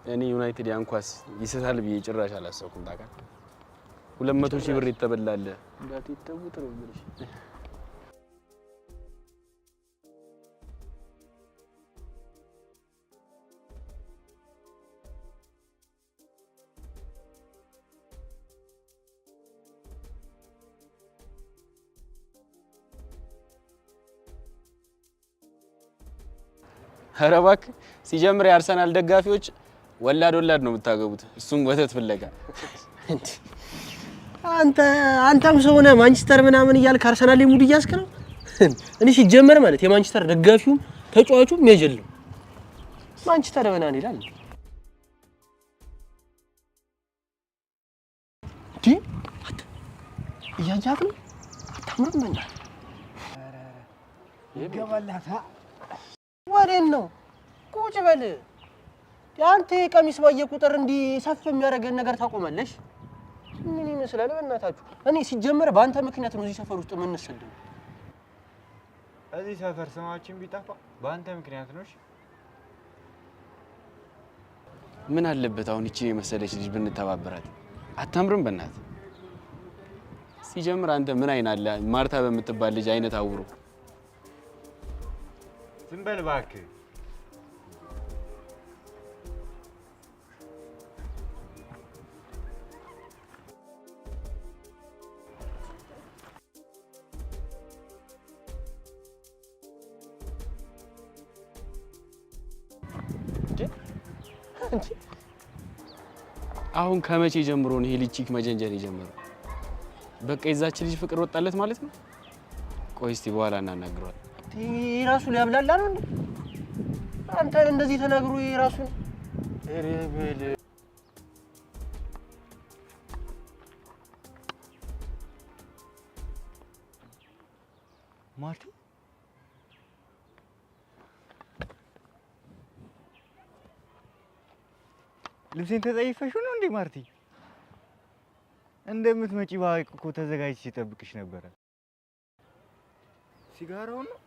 እኔ ዩናይትድ ያን ኳስ ይስታል ብዬ ጭራሽ አላሰብኩም። ታውቃለህ፣ 200,000 ብር የተበላለ እንዳትተውት ነው የምልሽ። ኧረ እባክህ፣ ሲጀምር የአርሰናል ደጋፊዎች ወላድ ወላድ ነው የምታገቡት፣ እሱም ወተት ፍለጋ። አንተ አንተም ሰው ነህ፣ ማንቸስተር ምናምን እያልክ አርሰናል ሙድ እያስክ ነው። እኔ ሲጀመር ማለት የማንቸስተር ደጋፊውም ተጫዋቹም የጀለው ማንቸስተር ምናምን ይላል። እንዴ እያያት ነው። አታምርም? በእናትህ ይገባላታ። ወሬን ነው። ቁጭ በል አንተ። ቀሚስ ባየ ቁጥር እንዲህ ሰፍ የሚያደርገን ነገር ታቆማለሽ። ምን ይመስላል? በእናታችሁ እኔ ሲጀመር በአንተ ምክንያት ነው እዚህ ሰፈር ውስጥ የምንሰደው። እዚህ ሰፈር ስማችን ቢጠፋ በአንተ ምክንያት ነው። እሺ? ምን አለበት አሁን ይቺን የመሰለች ልጅ ብንተባበራት? አታምርም? በእናትህ፣ ሲጀምር አንተ ምን አይን አለ ማርታ በምትባል ልጅ አይነት አውሮ። ዝም በል እባክህ። አሁን ከመቼ ጀምሮ ነው ይሄ ልጅ chick መጀንጀን የጀመረው? በቃ የዛች ልጅ ፍቅር ወጣለት ማለት ነው። ቆይ እስቲ በኋላ እናናግረዋለን። ራሱ ሊያብላላ ነው እንዴ? አንተ እንደዚህ ተናግሮ ራሱን ኧረ በል። ማርቲ፣ ልብሴን ተጸይፈሽው ነው እንዴ? ማርቲ፣ እንደምትመጪ ባውቅ እኮ ተዘጋጅቼ እጠብቅሽ ነበረ። ሲጋራውን ነው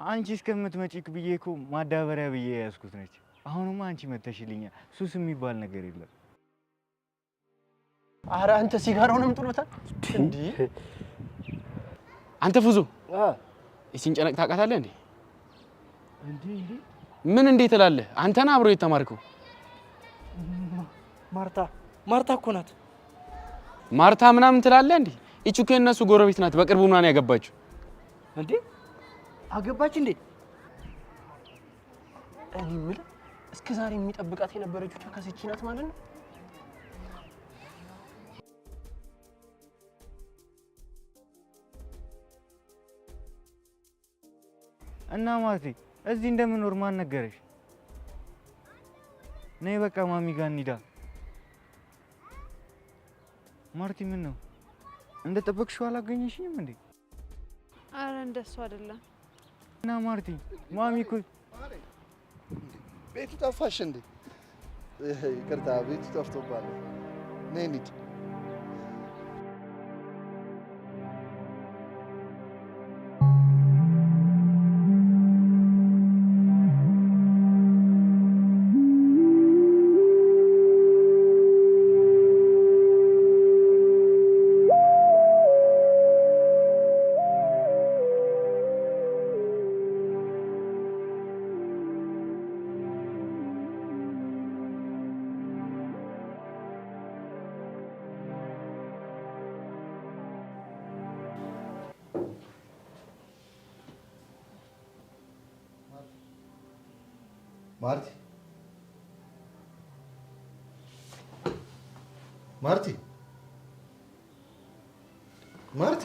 አንቺ እስከምትመጪ ብዬ እኮ ማዳበሪያ ብዬ የያዝኩት ነች። አሁንማ አንቺ መተሽልኛል። ሱስ የሚባል ነገር የለም። ኧረ አንተ ሲጋራውንም ጥሎታል እንዴ? አንተ ፉዞ፣ ይቺን ጨነቅ ታውቃታለህ እንዴ? ምን እንዴ ትላለህ? አንተና አብሮ የተማርከው። ማርታ፣ ማርታ እኮ ናት። ማርታ ምናምን ትላለህ እንዴ? ይቺ እኮ የእነሱ ጎረቤት ናት። በቅርቡ ምናምን ያገባችው። እንዴ፣ አገባች እንዴ? እኔ የምልህ እስከ ዛሬ የሚጠብቃት የነበረችው ቸከስ ይቺ ናት ማለት ነው? እና ማርቲ፣ እዚህ እንደምኖር ማን ነገረሽ? ነይ በቃ ማሚ ጋር እንሂዳ። ማርቲ፣ ምን ነው እንደ ጠበቅሽው አላገኘሽኝም እንዴ? አረ እንደሱ አይደለም። እና ማርቲ፣ ማሚ እኮ ቤቱ ጠፋሽ እንዴ? ይቅርታ፣ ቤቱ ጠፍቶባል። ነይ እንሂድ። ማርቲ፣ ማርቲ፣ ማርቲ፣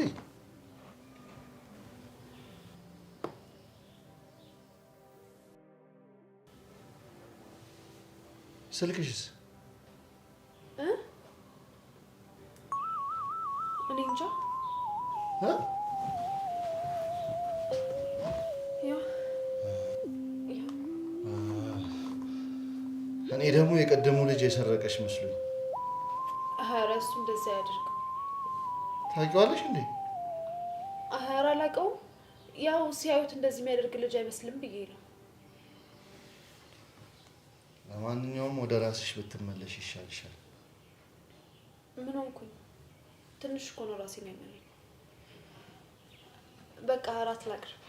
ስልክሽስ? እኔ እንጃ። እ? ያው ያው። እኔ ደግሞ የቀደሙ ልጅ የሰረቀሽ መስሎኝ። ኧረ እሱ እንደዛ አያደርግም። ታውቂዋለሽ እንዴ? ኧረ አላውቀውም። ያው ሲያዩት እንደዚህ የሚያደርግ ልጅ አይመስልም ብዬ ነው። ለማንኛውም ወደ ራስሽ ብትመለሽ ይሻልሻል። ምን ሆንኩኝ? ትንሽ እኮ ነው ራሴን ያመመኝ። በቃ እራት ላቅርብ።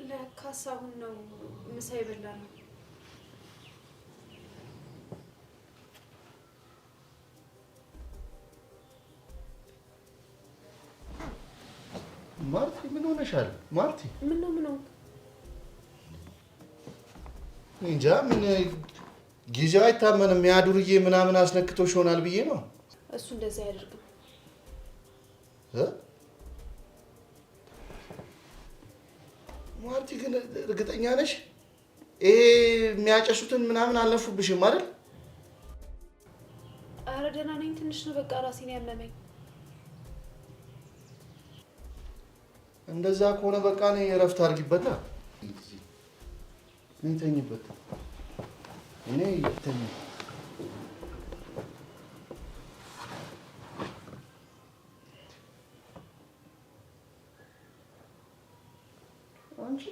ለካስ አሁን ነው ምሳ የበላነው። ማርቲ ምን ሆነሻል? ማርቲ ምን ነው ምን ሆንክ? እንጃ ምን ጊዜው አይታመንም። ያ ዱርዬ ምናምን አስነክቶሽ ይሆናል ብዬ ነው። እሱ እንደዛ አያደርግም። ማርቲ ግን እርግጠኛ ነሽ? ይሄ የሚያጨሱትን ምናምን አልነፉብሽም አይደል? ኧረ ደህና ነኝ። ትንሽ ነው በቃ ራሴን ያመመኝ። እንደዛ ከሆነ በቃ እኔ እረፍት አድርጊበታ። እኔ ተኝበት። እኔ ተኝ። አንቺ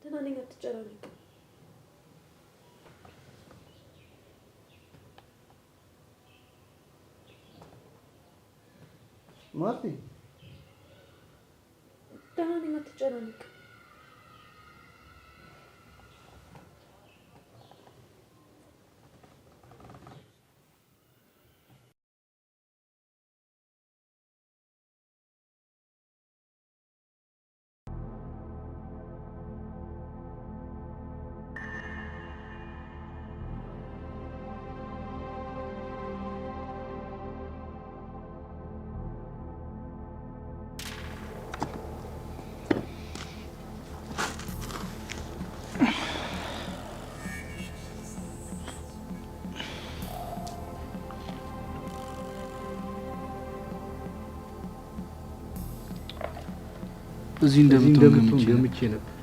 ደህና ነኝ፣ አትጨናነቅ። ማርቲ ደህና ነኝ፣ አትጨናነቅ። እዚህ እንደምትሆን ገምቼ ነበር።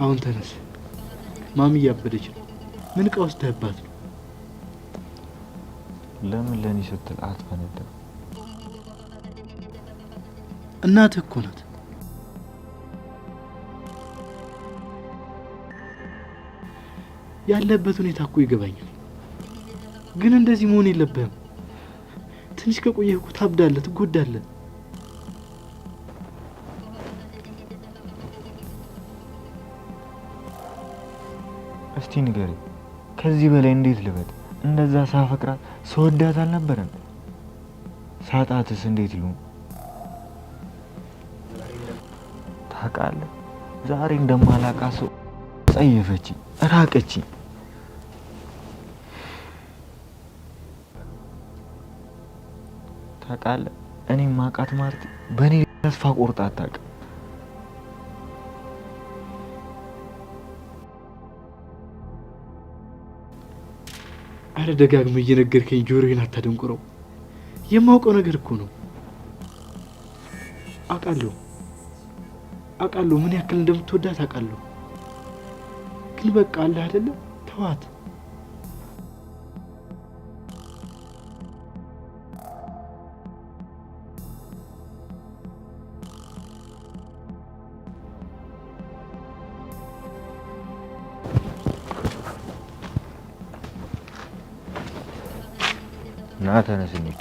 አሁን ተነስ። ማሚ እያበደች ነው። ምን ዕቃ ወስደህባት ነው? ለምን ለእኔ ስትል አትፈነዳም? እናትህ እኮ ናት። ያለበት ሁኔታ እኮ ይገባኛል፣ ግን እንደዚህ መሆን የለብህም። ትንሽ ከቆየህ እኮ ታብዳለህ፣ ትጎዳለህ። እስቲ ንገሪኝ፣ ከዚህ በላይ እንዴት ልበል? እንደዛ ሳፈቅራት ስወዳት አልነበረም? ሳጣትስ እንዴት ልሁን? ታውቃለህ፣ ዛሬ እንደማላውቃት ሰው ጸየፈችኝ፣ ራቀችኝ። ታውቃለህ፣ እኔ ማቃት ማርቲ በእኔ ተስፋ ቆርጣ አታውቅም። አረ ደጋግመህ እየነገርከኝ ጆሮዬን አታደንቁረው። የማውቀው ነገር እኮ ነው። አውቃለሁ አውቃለሁ ምን ያክል እንደምትወዳት አውቃለሁ። ግን በቃ አለ አይደለ፣ ተዋት። ና ተነስ እንሂድ።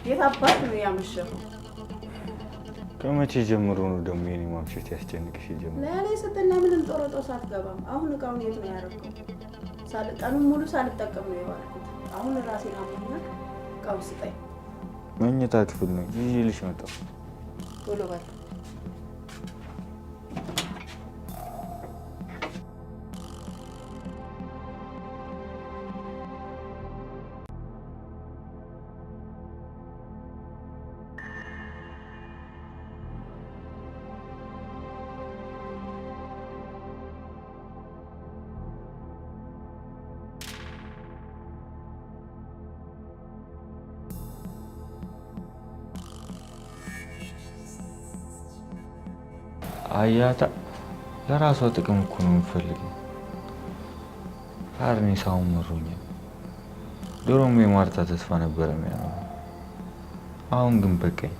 የት አባት ነው ያመሸኸው? ከመቼ ጀምሮ ነው ደግሞ የኔ ማምሸት ያስጨንቅሽ የጀመረው? ለእኔ ስትል ለምን እንጦሮጦስ አትገባም? አሁን እቃውን የት ነው ያደረገው? ቀኑን ሙሉ ሳልጠቀም ነው የዋልኩት። አሁን ራሴን አሞኛል። እቃውን ስጠኝ። መኝታ ክፍል ነው ይዤልሽ መጣሁ። ቶሎ በል። አያታ ለራሷ ጥቅም እኮ ነው የምትፈልገው። ኧረ እኔ ሳሁን መሮኛል። ድሮም የማርታ ተስፋ ነበረ የሚያኖረው። አሁን ግን በቃኝ።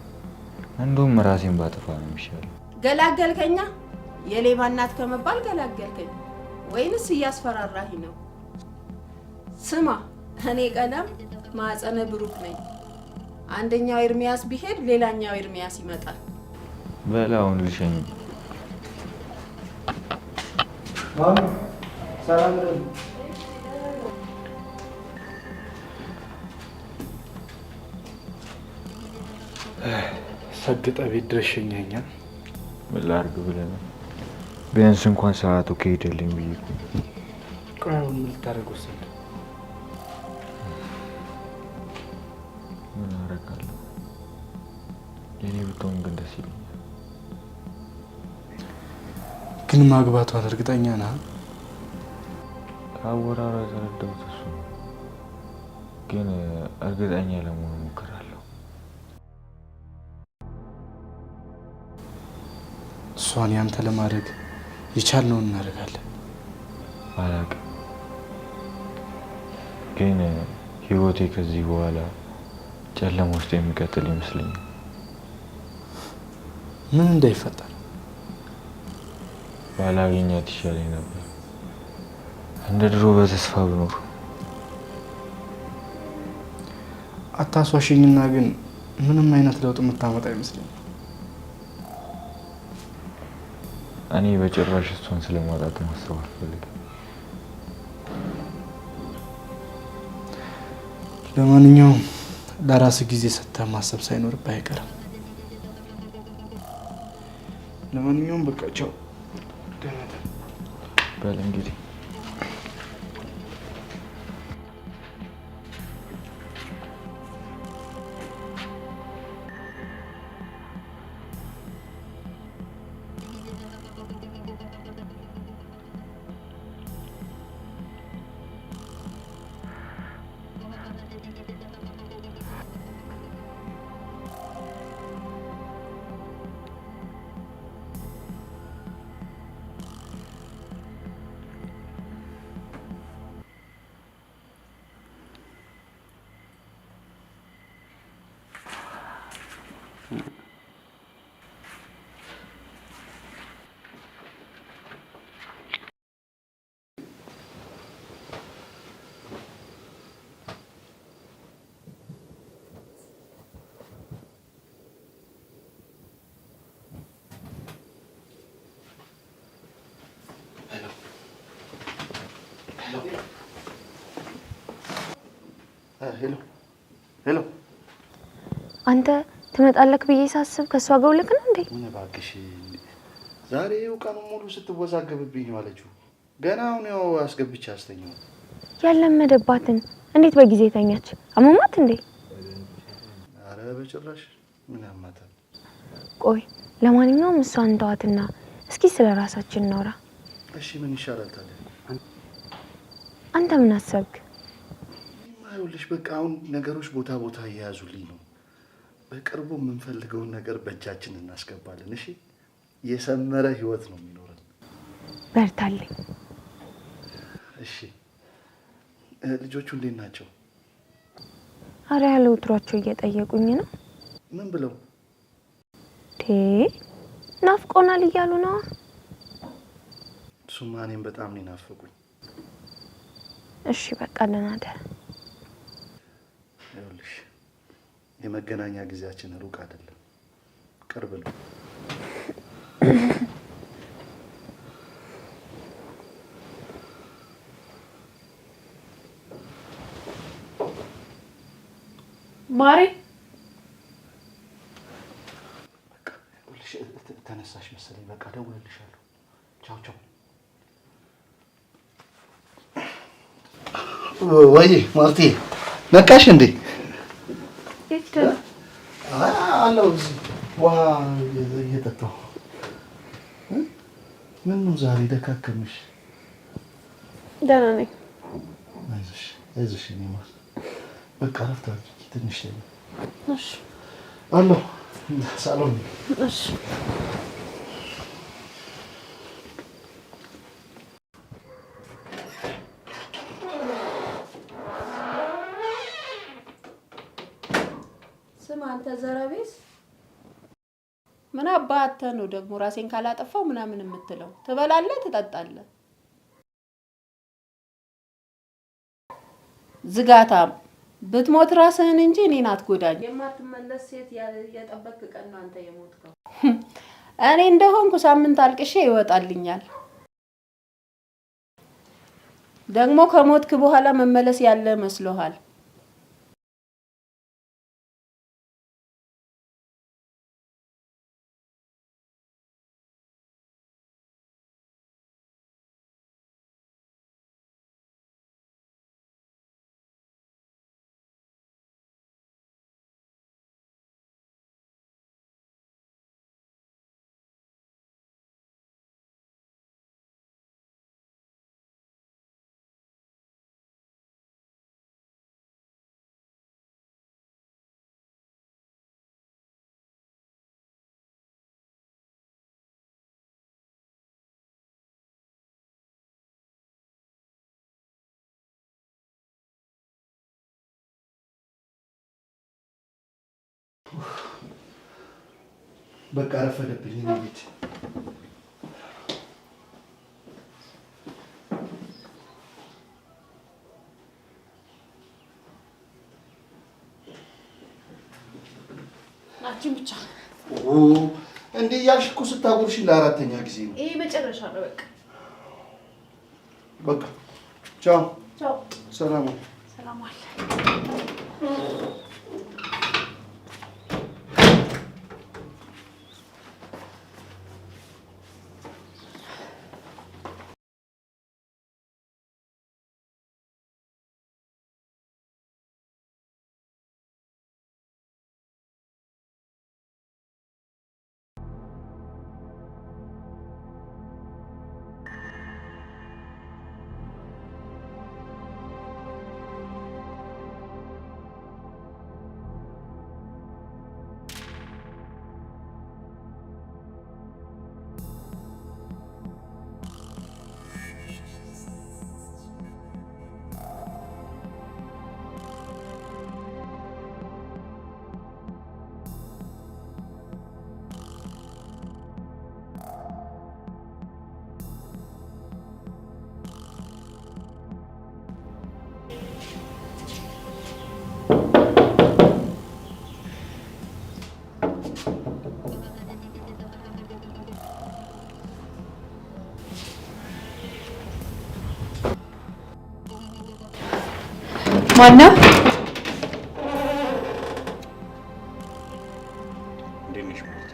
እንደውም ራሴን ባጠፋ ነው የሚሻለው። ገላገልከኛ። የሌባ እናት ከመባል ገላገልከኝ። ወይንስ እያስፈራራኝ ነው? ስማ፣ እኔ ቀለም ማዕፀነ ብሩክ ነኝ። አንደኛው ኤርሚያስ ቢሄድ ሌላኛው ኤርሚያስ ይመጣል። በል አሁን ልሸኝ። ሰላም። ሰግጠ ቤት ድረስ ሸኘኸኛል። ምን ላድርግ ብለህ ነው? ቢያንስ እንኳን ሰዓቱ ከሄደልኝ ብዬ እኮ። ቆይ አሁን ምን ልታደርግ ወሰንክ? ምን አደርጋለሁ? የኔ ብትሆን ግን ደስ ይለኛል። ግን ማግባቷን እርግጠኛ ነህ? ከአወራሯ የተረዳሁት እሱ ነው። ግን እርግጠኛ ለመሆን እሞክራለሁ። እሷን ያንተ ለማድረግ የቻልነውን እናደርጋለን። አላውቅም፣ ግን ህይወቴ ከዚህ በኋላ ጨለማ ውስጥ የሚቀጥል ይመስለኛል። ምን እንዳይፈጠር ባላገኛት ይሻለኝ ነበር። እንደ ድሮ በተስፋ ብኖር። አታስዋሽኝና ግን ምንም አይነት ለውጥ የምታመጣ አይመስለኝም። እኔ በጭራሽ እሷን ስለማጣት ማሰብ አልፈልግም። ለማንኛውም ለራስህ ጊዜ ሰጥተህ ማሰብ ሳይኖርብህ አይቀርም። ለማንኛውም በቃ ቻው። ደህና እደር። በል እንግዲህ። Hello hello። አንተ ትመጣለህ ብዬ ሳስብ ከእሷ ጋር ውለህ ነው እንዴ? ምን እባክሽ፣ ዛሬ ይኸው ቀኑን ሙሉ ስትወዛገብብኝ ዋለችው። ገና አሁን ያው አስገብቼ አስተኛው። ያለመደባትን እንዴት በጊዜ ተኛች? አመማት እንዴ? አረ በጭራሽ ምን ያማታል? ቆይ ለማንኛውም እሷን ተዋትና እስኪ ስለ ራሳችን እናውራ። እሺ ምን ይሻላል ታዲያ? አንተ ምን አሰብክ? ይኸውልሽ በቃ አሁን ነገሮች ቦታ ቦታ እየያዙልኝ ነው። በቅርቡ የምንፈልገውን ነገር በእጃችን እናስገባለን። እሺ የሰመረ ህይወት ነው የሚኖረን። በርታልኝ። እሺ ልጆቹ እንዴት ናቸው? አረ ያለ ውትሯቸው እየጠየቁኝ ነው። ምን ብለው? ናፍቆናል እያሉ ነዋ። እሱማ እኔም በጣም ነው የናፈቁኝ። እሺ በቃ ደህና እደር። ይኸውልሽ የመገናኛ ጊዜያችን ሩቅ አይደለም፣ ቅርብ ነው። ማሬ ተነሳሽ መሰለኝ። በቃ ደውልልሻለሁ። ቻው ቻው። ወይ ማርቲ ነቃሽ እንዴ? አለው እዚህ ውሃ እየጠጣሁ። ምን ነው ዛሬ ደካከምሽ? ደህና ነኝ። አይዞሽ አይዞሽ። እኔ ማር በቃ እረፍት አድርጊ ትንሽ። እሺ አለሁ ሳሎን። እሺ። ስማ አንተ ዘረቤስ፣ ምን አባተ ነው ደግሞ ራሴን ካላጠፋው ምናምን የምትለው? ትበላለህ፣ ትጠጣለህ። ዝጋታም ብትሞት ራስህን እንጂ እኔን አትጎዳኝ። የማትመለስ ሴት የጠበክ ቀን ነው አንተ የሞትከው። እኔ እንደሆንኩ ሳምንት አልቅሼ ይወጣልኛል። ደግሞ ከሞትክ በኋላ መመለስ ያለ መስሎሃል? በቃ ረፈደብኝ። እኔ ቤት ናችን ብቻ እንዲህ እያልሽ እኮ ስታጎርሽ ለአራተኛ ጊዜ ነው። ይሄ መጨረሻ ነው። በቃ በቃ ቻው፣ ቻው። ሰላም ሰላም አለ። ማነው? እንዴት ነሽ ማርታ?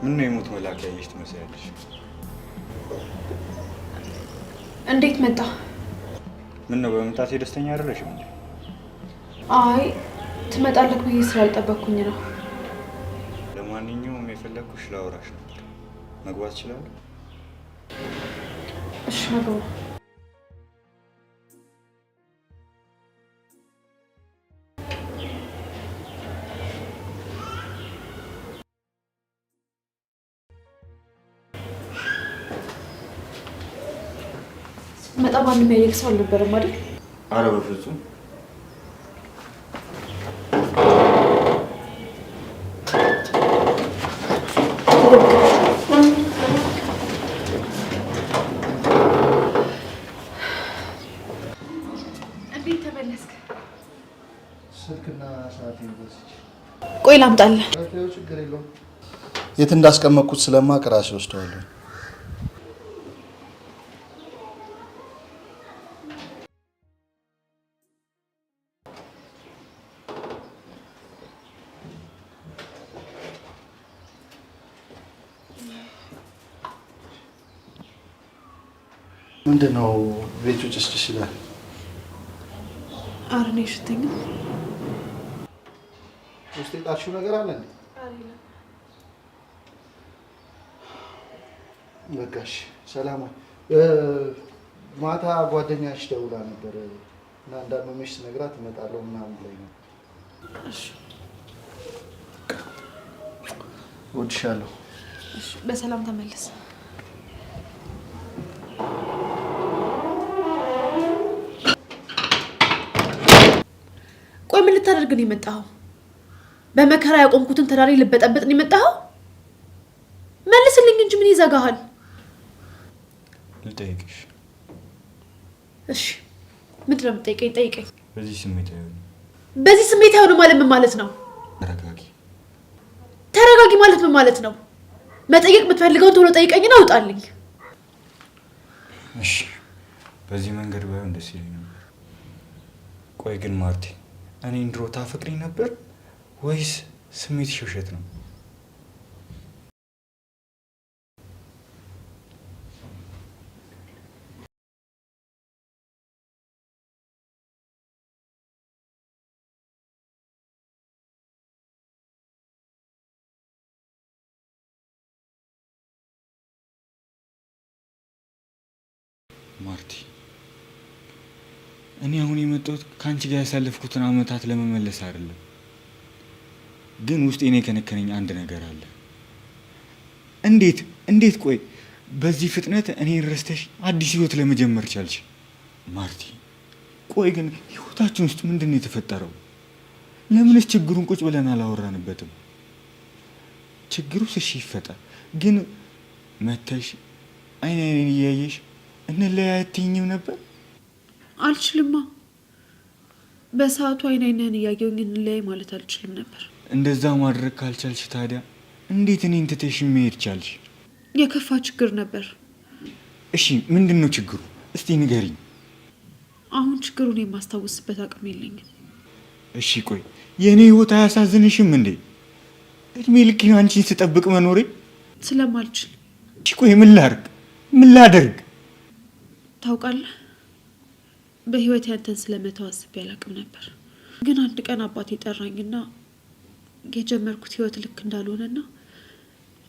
ምነው የሞት መልአክ ያየሽ ትመስያለሽ? እንዴት መጣ? ምነው በመምጣቴ ደስተኛ አይደለሽም እንዴ? አይ ትመጣለህ ብዬ ስላልጠበቅኩኝ ነው። ለማንኛውም የፈለግኩሽ ላውራሽ ነበር። መግባት እችላለሁ? እሺ መግባ። ስትመጣ ማንም ያየህ ሰው አልነበረም አይደል? አረ በፍጹም። እንዴት ተመለስክ? ስልክና ሰዓት ዩኒቨርሲቲ። ቆይ ላምጣልህ። ችግር የለውም። የት እንዳስቀመጥኩት ስለማውቅ ራሴ ወስደዋለሁ። ምንድን ነው ቤቱ ጭስጭስ ይላል? ኧረ እኔ አይሸተኝም። ውስጥ የጣልሽው ነገር አለ እንዴ? በቃ እሺ፣ ሰላም። ማታ ጓደኛሽ ደውላ ነበር እና እንዳመመሽ ስነግራት እመጣለሁ ምናምን ብላኝ ነበር። እሺ። እወድሻለሁ። እሺ፣ በሰላም ተመለስ። ቆይ ምን ልታደርግ ነው የመጣኸው? በመከራ ያቆምኩትን ትዳሬ ልበጠበጥ ነው የመጣኸው? መልስልኝ እንጂ ምን ይዘጋሃል? ልጠይቅሽ። እሺ፣ ምንድን ነው የምትጠይቀኝ? ጠይቀኝ። በዚህ ስሜት አይሆንም። በዚህ ስሜት አይሆንም ማለት ምን ማለት ነው? ተረጋጊ። ተረጋጊ ማለት ምን ማለት ነው? መጠየቅ የምትፈልገውን ቶሎ ጠይቀኝና አውጣልኝ። እሺ፣ በዚህ መንገድ ባይሆን ደስ ይለኝ ነበር። ቆይ ግን ማርቲ፣ እኔን ድሮ ታፈቅሪኝ ነበር ወይስ ስሜትሽ ውሸት ነው? ማርቲ፣ እኔ አሁን የመጣሁት ከአንቺ ጋር ያሳለፍኩትን አመታት ለመመለስ አይደለም። ግን ውስጤን የከነከነኝ አንድ ነገር አለ። እንዴት እንዴት ቆይ በዚህ ፍጥነት እኔን ረስተሽ አዲስ ህይወት ለመጀመር ቻልሽ? ማርቲ፣ ቆይ ግን ህይወታችን ውስጥ ምንድን ነው የተፈጠረው? ለምንስ ችግሩን ቁጭ ብለን አላወራንበትም? ችግሩስ እሺ ይፈጠር፣ ግን መተሽ አይን አይኔን እያየሽ እንለያይ አትይኝም ነበር? አልችልማ። በሰዓቱ አይን አይንህን እያየሁኝ እንለያይ ማለት አልችልም ነበር። እንደዛ ማድረግ ካልቻልሽ ታዲያ እንዴት እኔን ትተሽ መሄድ ቻልሽ? የከፋ ችግር ነበር። እሺ ምንድን ነው ችግሩ? እስቲ ንገሪኝ። አሁን ችግሩን የማስታወስበት አቅም የለኝም። እሺ ቆይ የእኔ ህይወት አያሳዝንሽም እንዴ? እድሜ ልክ አንቺን ስጠብቅ መኖሬ ስለማልችል። እሺ ቆይ ምን ላድርግ? ምን ላደርግ? ታውቃለህ፣ በህይወት ያንተን ስለመተው አስቤ አላቅም ነበር። ግን አንድ ቀን አባቴ ጠራኝና የጀመርኩት ህይወት ልክ እንዳልሆነና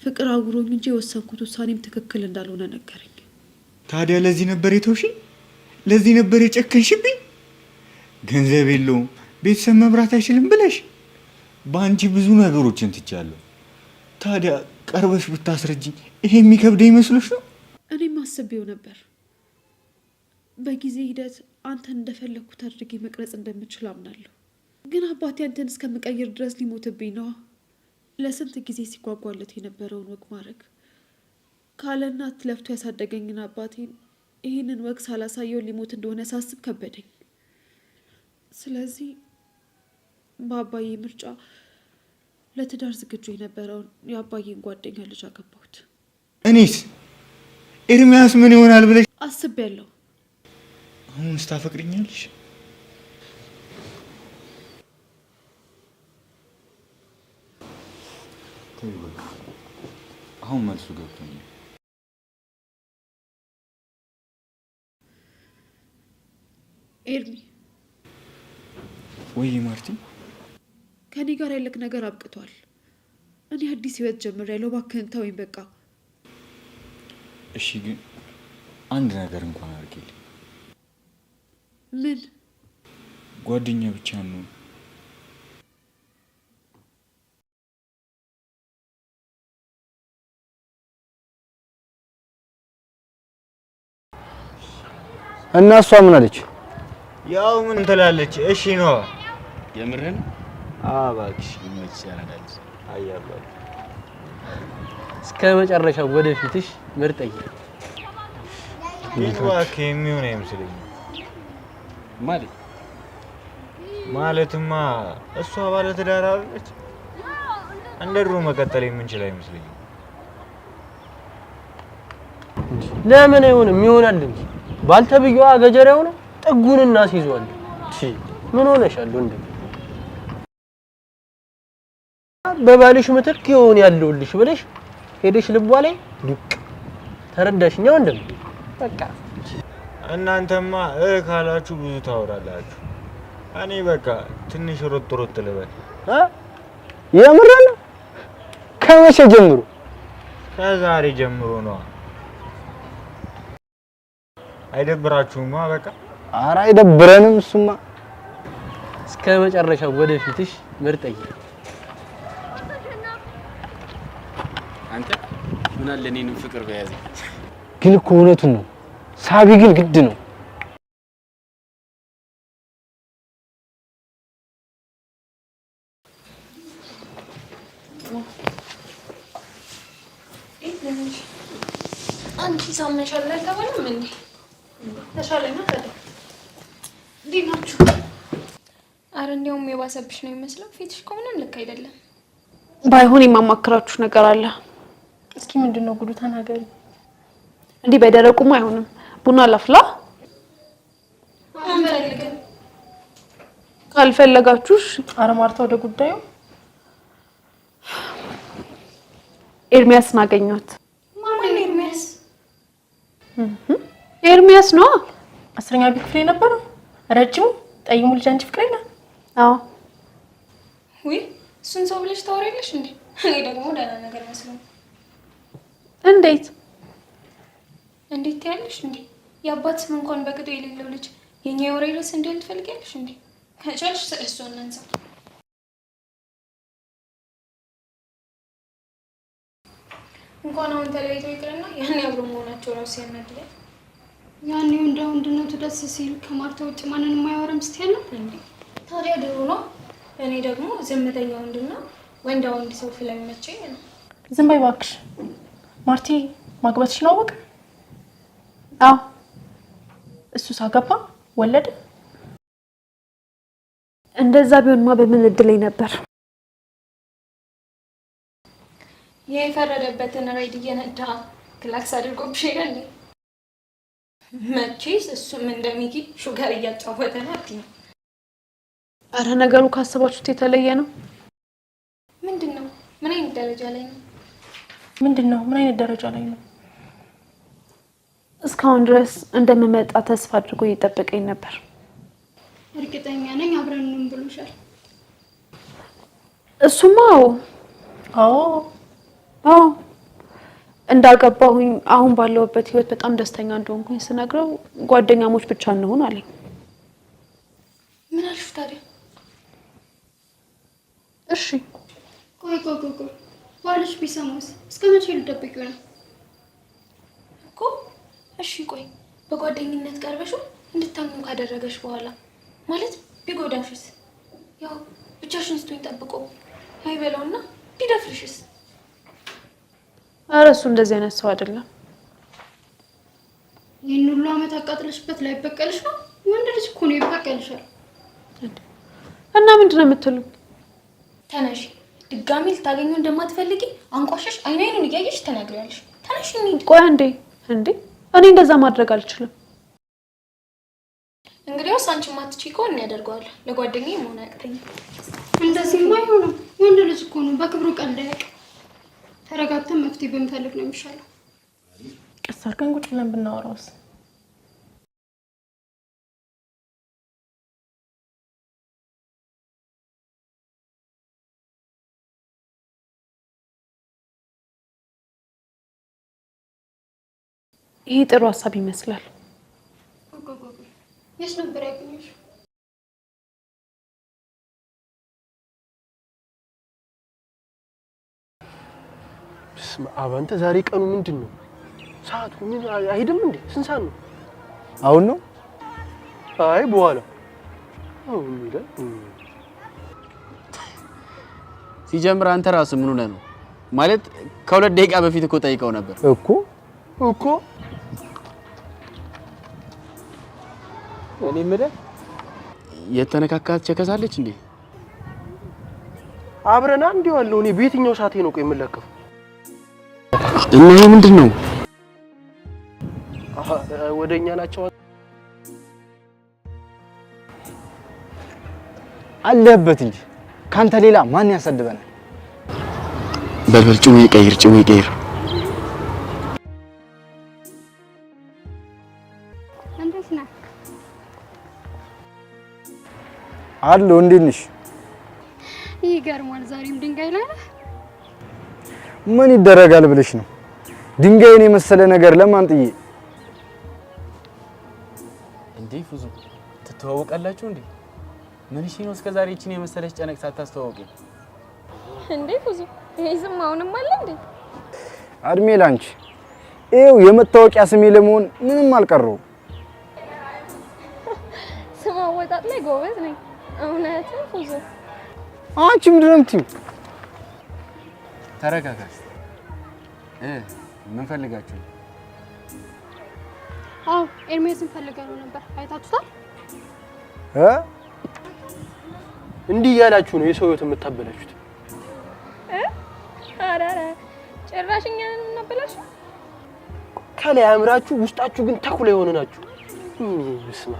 ፍቅር አውሮኝ እንጂ የወሰንኩት ውሳኔም ትክክል እንዳልሆነ ነገረኝ። ታዲያ ለዚህ ነበር የተውሽኝ? ለዚህ ነበር የጨከንሽብኝ? ገንዘብ የለውም ቤተሰብ መብራት አይችልም ብለሽ በአንቺ ብዙ ነገሮችን ትቻለሁ። ታዲያ ቀርበሽ ብታስረጅኝ ይሄ የሚከብደ ይመስሎሽ ነው? እኔም አስቤው ነበር። በጊዜ ሂደት አንተን እንደፈለግኩት አድርጌ መቅረጽ እንደምችል አምናለሁ። ግን አባቴ አንተን እስከምቀይር ድረስ ሊሞትብኝ ነዋ። ለስንት ጊዜ ሲጓጓለት የነበረውን ወግ ማድረግ ካለ እናት ለፍቶ ያሳደገኝን አባቴን ይህንን ወግ ሳላሳየው ሊሞት እንደሆነ ሳስብ ከበደኝ። ስለዚህ በአባዬ ምርጫ ለትዳር ዝግጁ የነበረውን የአባዬን ጓደኛ ልጅ አገባሁት። እኔስ ኤርሚያስ ምን ይሆናል ብለሽ አስቤያለሁ። አሁን ስታፈቅሪኛለሽ? አሁን መልሱ ገብቶኛል። ኤርሚ ወይ ማርቲ፣ ከኔ ጋር ያለክ ነገር አብቅቷል። እኔ አዲስ ህይወት ጀምሬያለሁ። እባክህን ተወኝ በቃ። እሺ፣ ግን አንድ ነገር እንኳን አድርጊልኝ። ምን? ጓደኛ ብቻ ነው። እና እሷ ምን አለች? ያው ምን ትላለች? እሺ ነው። የምርህን? አዎ እባክሽ፣ ይመችሽ። ያናዳልሽ። አይ አባት፣ እስከ መጨረሻው ወደፊትሽ ምርጥዬ። ግን እባክህ የሚሆን አይመስለኝም። ማለት ማለትማ እሷ ባለ ትዳር አይደለች? እንደ ድሮ መቀጠል የምንችል አይመስለኝም። ለምን አይሆንም? ይሆናል እንጂ ባልተብዬዋ ገጀሪያው ነው። ጥጉን እናስይዘዋለን። እሺ ምን ሆነሻል ወንድም? በባልሽ ምትክ ይሆን ያለውልሽ ብለሽ ሄደሽ ልቧ ላይ ዱቅ። ተረዳሽኛ ወንድም? በቃ እናንተማ ካላችሁ ብዙ ታወራላችሁ። እኔ በቃ ትንሽ ሮጥ ሮጥ ልበል። የምር ነው? ከመቼ ጀምሮ? ከዛሬ ጀምሮ ነዋ። አይደብራችሁማ? በቃ ኧረ አይደብረንም። እሱማ እስከ መጨረሻው ወደፊትሽ ምርጥዬ። አንተ ምን አለ እኔንም ፍቅር በያዘኝ። ግን እኮ እውነቱን ነው። ሳቢ ግን ግድ ነው። አንቺ ሳመሻል አልተባለም እንዴ? ተሻለኝ ነው ታዲያ። እንዴት ናችሁ? አረ እንዲያውም የባሰብሽ ነው የሚመስለው። ፊትሽ እኮ ምንም ልክ አይደለም። ባይሆን የማማክራችሁ ነገር አለ። እስኪ ምንድን ነው ጉዱ? ተናገሪ። እንዲህ በደረቁም አይሆንም። ቡና ላፍላ። አንፈልግም። ካልፈለጋችሁሽ። አረ ማርታ፣ ወደ ጉዳዩ። ኤርሚያስን አገኘሁት። ማን ኤርሚያስ? ኤርሚያስ ነዋ። 10ኛ B ክፍል የነበረው ረጅሙ ጠይሙ ልጅ አንቺ ፍቅረኛ? አዎ። ውይ እሱን ሰው ብለሽ ታወሪያለሽ እንዴ? እኔ ደግሞ ደህና ነገር መስሎኝ። እንዴት እንዴት ትያለሽ እንዴ? የአባት ስም እንኳን በቅጡ የሌለው ልጅ የኛ የወሬ ርዕስ እንዲሆን ትፈልጊያለሽ እንዴ? ከቻልሽ እሱ እናንሳ። እንኳን አሁን ተለያይቶ ይቅርና ያኔ አብሮ መሆናቸው ራሱ ያናድዳል። ያኔ ወንዳ ወንድነቱ ደስ ሲል ከማርታ ውጭ ማንንም አያወራም ስትል ነው እንዴ? ታዲያ ድሮ ነው። እኔ ደግሞ ዝምተኛ ወንድና ወንዳ ወንድ ሰው ስለሚመቸኝ ነው። ዝም በይ እባክሽ። ማርቲ ማግባትሽን አወቀ? አዎ። እሱ ሳገባ ወለደ? እንደዛ ቢሆንማ በምን እድለኝ ነበር። የፈረደበትን ራይድ እየነዳ ክላክስ አድርጎብሽ ይላል። መቼስ እሱም እንደሚኪ sugar እያጫወተ ነው አትይም። አረ ነገሩ ካሰባችሁት የተለየ ነው። ምንድን ነው? ምን አይነት ደረጃ ላይ ነው? ምንድን ነው? ምን አይነት ደረጃ ላይ ነው? እስካሁን ድረስ እንደምመጣ ተስፋ አድርጎ እየጠበቀኝ ነበር። እርግጠኛ ነኝ አብረን እንሁን ብሎሻል። እሱማ አዎ አዎ አዎ እንዳገባሁኝ አሁን ባለሁበት ህይወት በጣም ደስተኛ እንደሆንኩኝ ስነግረው ጓደኛሞች ብቻ እንሆን አለኝ። ምን አልሽ ታዲያ? እሺ ቆይ ቆይ ቆይ ቆይ ባልሽ ቢሰማስ? እስከ መቼ ልደብቂው ነው እኮ? እሺ ቆይ በጓደኝነት ቀርበሽው እንድታምኑ ካደረገሽ በኋላ ማለት ቢጎዳሽስ? ያው ብቻሽን ስትሆኝ ጠብቆ አይበለውና ቢደፍርሽስ? ኧረ እሱ እንደዚህ አይነት ሰው አይደለም። ይህን ሁሉ አመት አቃጥለሽበት ላይበቀልሽ ነው? ወንድ ልጅ እኮ ነው ይበቀልሻል። እና ምንድን ነው የምትሉኝ? ተነሺ፣ ድጋሚ ልታገኙ እንደማትፈልጊ አንቋሸሽ አይን አይኑን እያየሽ ተናግሪያለሽ። ተነሺ እንሂድ። ቆይ አንዴ፣ እንዴ እኔ እንደዛ ማድረግ አልችልም። እንግዲያውስ አንቺ ማትቺ ከሆነ እኔ አደርገዋለሁ። ለጓደኛዬ መሆን አያቅተኝም። እንደዚህማ አይሆንም። ወንድ ልጅ እኮ ነው በክብሩ ቀልድ አያውቅም። ተረጋግተን መፍትሄ ብንፈልግ ነው የሚሻለው። ቀስ አድርገን ቁጭ ብለን ብናወራውስ? ይሄ ጥሩ ሀሳብ ይመስላል። ቆይ ቆይ ቆይ የት ነበር ያገኘሽው? በስመ አብ አንተ ዛሬ ቀኑ ምንድን ነው? ሰዓቱ ምን አይሄድም እንዴ? ስንት ሰዓት ነው? አሁን ነው? አይ በኋላ አሁን ይላል። ሲጀምር አንተ ራስህ ምን ሆነህ ነው? ማለት ከ2 ደቂቃ በፊት እኮ ጠይቀው ነበር እኮ እኮ እኔ የምልህ የተነካካት ቸከሳለች እንዴ? አብረና እንዲሁ አለው። እኔ በየትኛው ሰዓቴ ነው ቆይ የምለከፈው? እና ይሄ ምንድን ነው? ወደኛ ናቸው አለህበት እንጂ ካንተ ሌላ ማን ያሰድበናል? በል በል ጭዌ ቀይር፣ ጭዌ ቀይር። እንዴት ነህ? አለሁ። እንዴት ነሽ? ይገርማል። ዛሬም ድንጋይ ላይ ነህ? ምን ይደረጋል ብለሽ ነው? ድንጋይን የመሰለ ነገር ለማን ጥዬ? እንዴ ፉዙ ትተዋወቃላችሁ እንዴ? ምን እሺ ነው እስከዛሬ ይችን የመሰለች ጨነቅ ሳታስተዋውቂ? እንዴ ፉዙ ይሄ ዝም አሁንም አለ እንዴ? እድሜ ላንቺ። ይኸው የመታወቂያ ስሜ ለመሆን ምንም አልቀረውም። ስም አወጣጥ ላይ ጎበዝ ነኝ። እውነትም ፉዞ። አንቺ ምንድን ነው የምትይው? ተረጋጋ። ምን ፈልጋችሁ ነው? አዎ ኤርሚያስን ፈልገነው ነበር። አይታችሁታል? እንዲህ እያላችሁ ነው የሰው ህይወት የምታበላሹት። ኧረ ኧረ ጭራሽ እኛን እናበላሽ። ከላይ አምራችሁ ውስጣችሁ ግን ተኩላ የሆነ ናችሁ። ስማ፣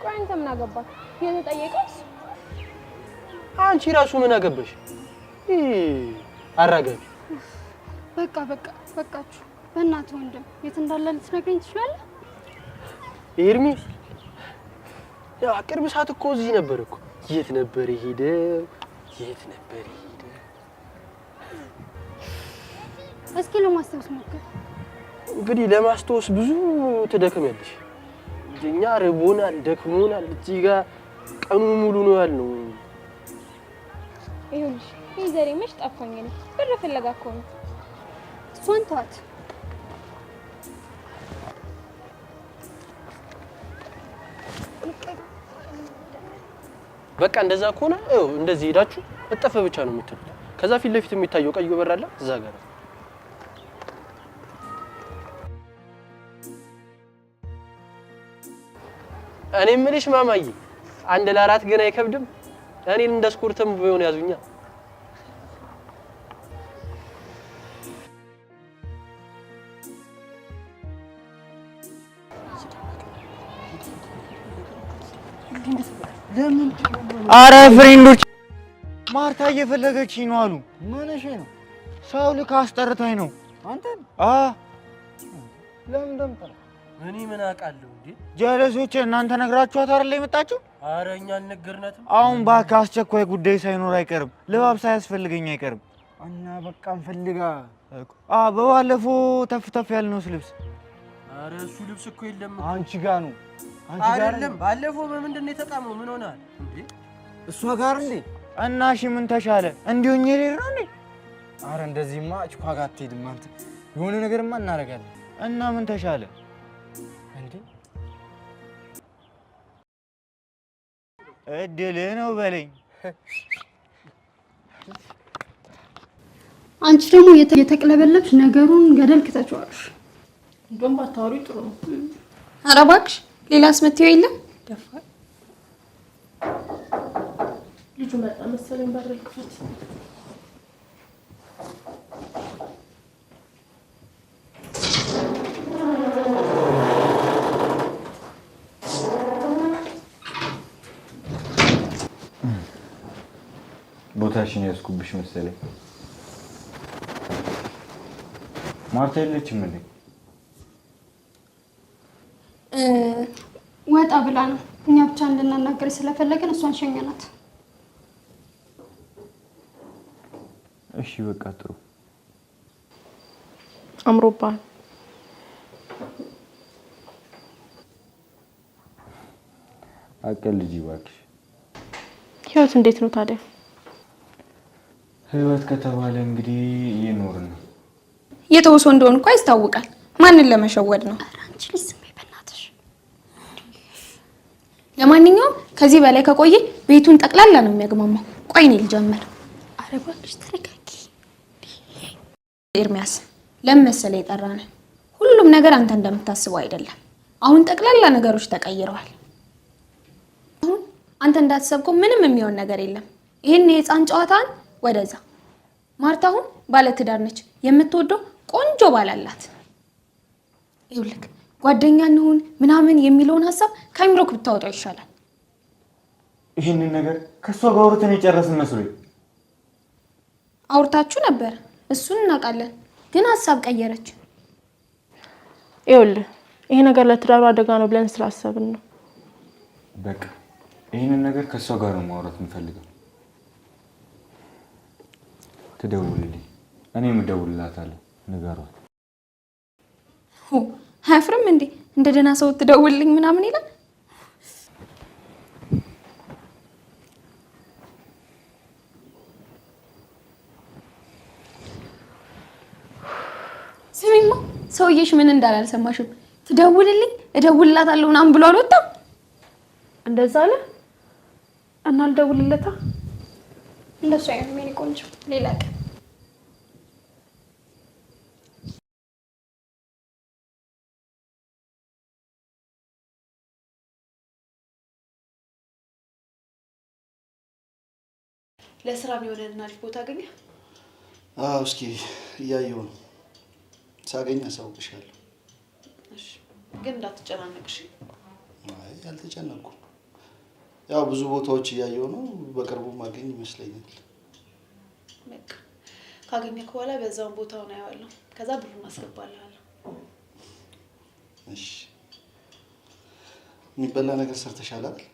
ቆይ አንተ ምን አገባህ? የተጠየቀው እሱ። አንቺ ራሱ ምን አገባሽ? አራጋቢ። በቃ በቃ በቃችሁ። በእናትህ ወንድም የት እንዳለ ልትነግረኝ ትችላለህ? ኤርሚ ያ ቅርብ ሰዓት እኮ እዚህ ነበር እኮ። የት ነበር የሄደው? የት ነበር የሄደው? እስኪ ለማስታወስ ሞክር። እንግዲህ ለማስታወስ ብዙ ትደክሚያለሽ። እኛ ርቦናል፣ ደክሞናል። እዚህ ጋር ቀኑን ሙሉ ነው ያልነው። ይኸውልሽ ይህ ዘሬ መች ጠፋኝ። እኔ ብር ፍለጋ እኮ ነው። እሷን ተዋት። በቃ እንደዛ ከሆነ ይኸው እንደዚህ ሄዳችሁ እጠፈ ብቻ ነው የምትሉት። ከዛ ፊት ለፊት የሚታየው ቀዩ በር አለ፣ እዛ ጋር ነው። እኔ የምልሽ ማማዬ፣ አንድ ለአራት ግን አይከብድም? እኔን እንደ ስኩርትም ቢሆን ያዙኛ። አረ friend ኦች ማርታ እየፈለገችኝ ነው አሉ። ምን እሺ ነው? ሰው ልክ አስጠርታኝ ነው። አንተን? አ ለምን እንደምጠራ እኔ ምን አውቃለሁ እንዴ? ጀለሶች እናንተ ነግራችኋት አይደል የመጣችው? አረ እኛ አልነገርናትም። አሁን እባክህ አስቸኳይ ጉዳይ ሳይኖር አይቀርም፣ ልባብ ሳያስፈልገኝ አይቀርም። እና በቃ እንፈልጋ። አ በባለፈው ተፍ ተፍ ያልነውስ ልብስ? አረ እሱ ልብስ እኮ የለም አንቺ ጋ ነው። አንቺ ጋር አይደለም። ባለፈው በምንድን ነው የተቃመው? ምን ሆነሃል እንዴ? እሷ ጋር እንዴ? እና እሺ ምን ተሻለ? እንዲሁ ልሄድ ነው እንዴ? አረ እንደዚህማ እኳ ጋር አትሄድም አንተ። የሆነ ነገርማ እናደርጋለን። እና ምን ተሻለ እንዴ? እድልህ ነው በለኝ። አንቺ ደግሞ የተቅለበለብሽ ነገሩን ገደል ክተችዋለሽ። እንደውም ባታወሪ ጥሩ ነው። ኧረ እባክሽ ሌላ አስመትየው የለም። ደፋር ልጁ መጣ መሰለኝ። በር ክፈት። ቦታሽን ያዝኩብሽ መሰለኝ። ማርታ የለችም እንዴ? ወጣ ብላ ነው። እኛ ብቻ እንድናናገር ስለፈለግን እሷን ሸኘናት። እሺ በቃ ጥሩ። አምሮባል። አቀልጂ እባክሽ። ህይወት እንዴት ነው ታዲያ? ህይወት ከተባለ እንግዲህ እየኖርን ነው። የተውሶ እንደሆን እኮ ያስታውቃል። ማንን ለመሸወድ ነው? አንቺ ልጅ ዝም በይ በእናትሽ። ለማንኛውም ከዚህ በላይ ከቆየ ቤቱን ጠቅላላ ነው የሚያግማማው። ቆይ እኔ ልጀምር። ኧረ እባክሽ ተረጋጊ። ኤርሚያስ ለምን መሰለህ የጠራን? ሁሉም ነገር አንተ እንደምታስበው አይደለም። አሁን ጠቅላላ ነገሮች ተቀይረዋል። አሁን አንተ እንዳትሰብከው ምንም የሚሆን ነገር የለም። ይህን የህፃን ጨዋታን ወደዛ። ማርታ አሁን ባለትዳር ነች። የምትወደው ቆንጆ ባል አላት። ይኸውልህ ጓደኛ እንሁን ምናምን የሚለውን ሀሳብ ከአይምሮክ ብታወጣው ይሻላል። ይህንን ነገር ከእሷ ጋር አውርተን የጨረስን መስሎኝ። አውርታችሁ ነበር፣ እሱን እናውቃለን። ግን ሀሳብ ቀየረች። ይኸውልህ ይሄ ነገር ለትዳሩ አደጋ ነው ብለን ስላሰብን ነው። በቃ ይህንን ነገር ከእሷ ጋር ነው ማውራት የምፈልገው። ትደውልልኝ፣ እኔም እደውልላታለሁ። ንገሯት። አያፍርም እንዴ? እንደ ደህና ሰው ትደውልልኝ ምናምን ይላል። ሰውዬሽ ምን እንዳለ አልሰማሽም? ትደውልልኝ እደውልላታለሁ ምናምን ብሎ አልወጣም። እንደዛ አለ እና አልደውልለታ። እንደሱ አይሆንም የእኔ ቆንጆ፣ ሌላ ቀን። ለስራ የሚሆነን አሪፍ ቦታ አገኘ? አዎ፣ እስኪ እያየሁ ነው። ሳገኝ አሳውቅሻለሁ። እሺ፣ ግን እንዳትጨናነቅ እሺ? አይ አልተጨነቅኩም። ያው ብዙ ቦታዎች እያየሁ ነው። በቅርቡ ማገኝ ይመስለኛል። በቃ ካገኘህ በኋላ በዛውን ቦታውን አየዋለሁ። ከዛ ብሩን አስገባልሃለሁ። እሺ። የሚበላ ነገር ሰርተሻል አይደል?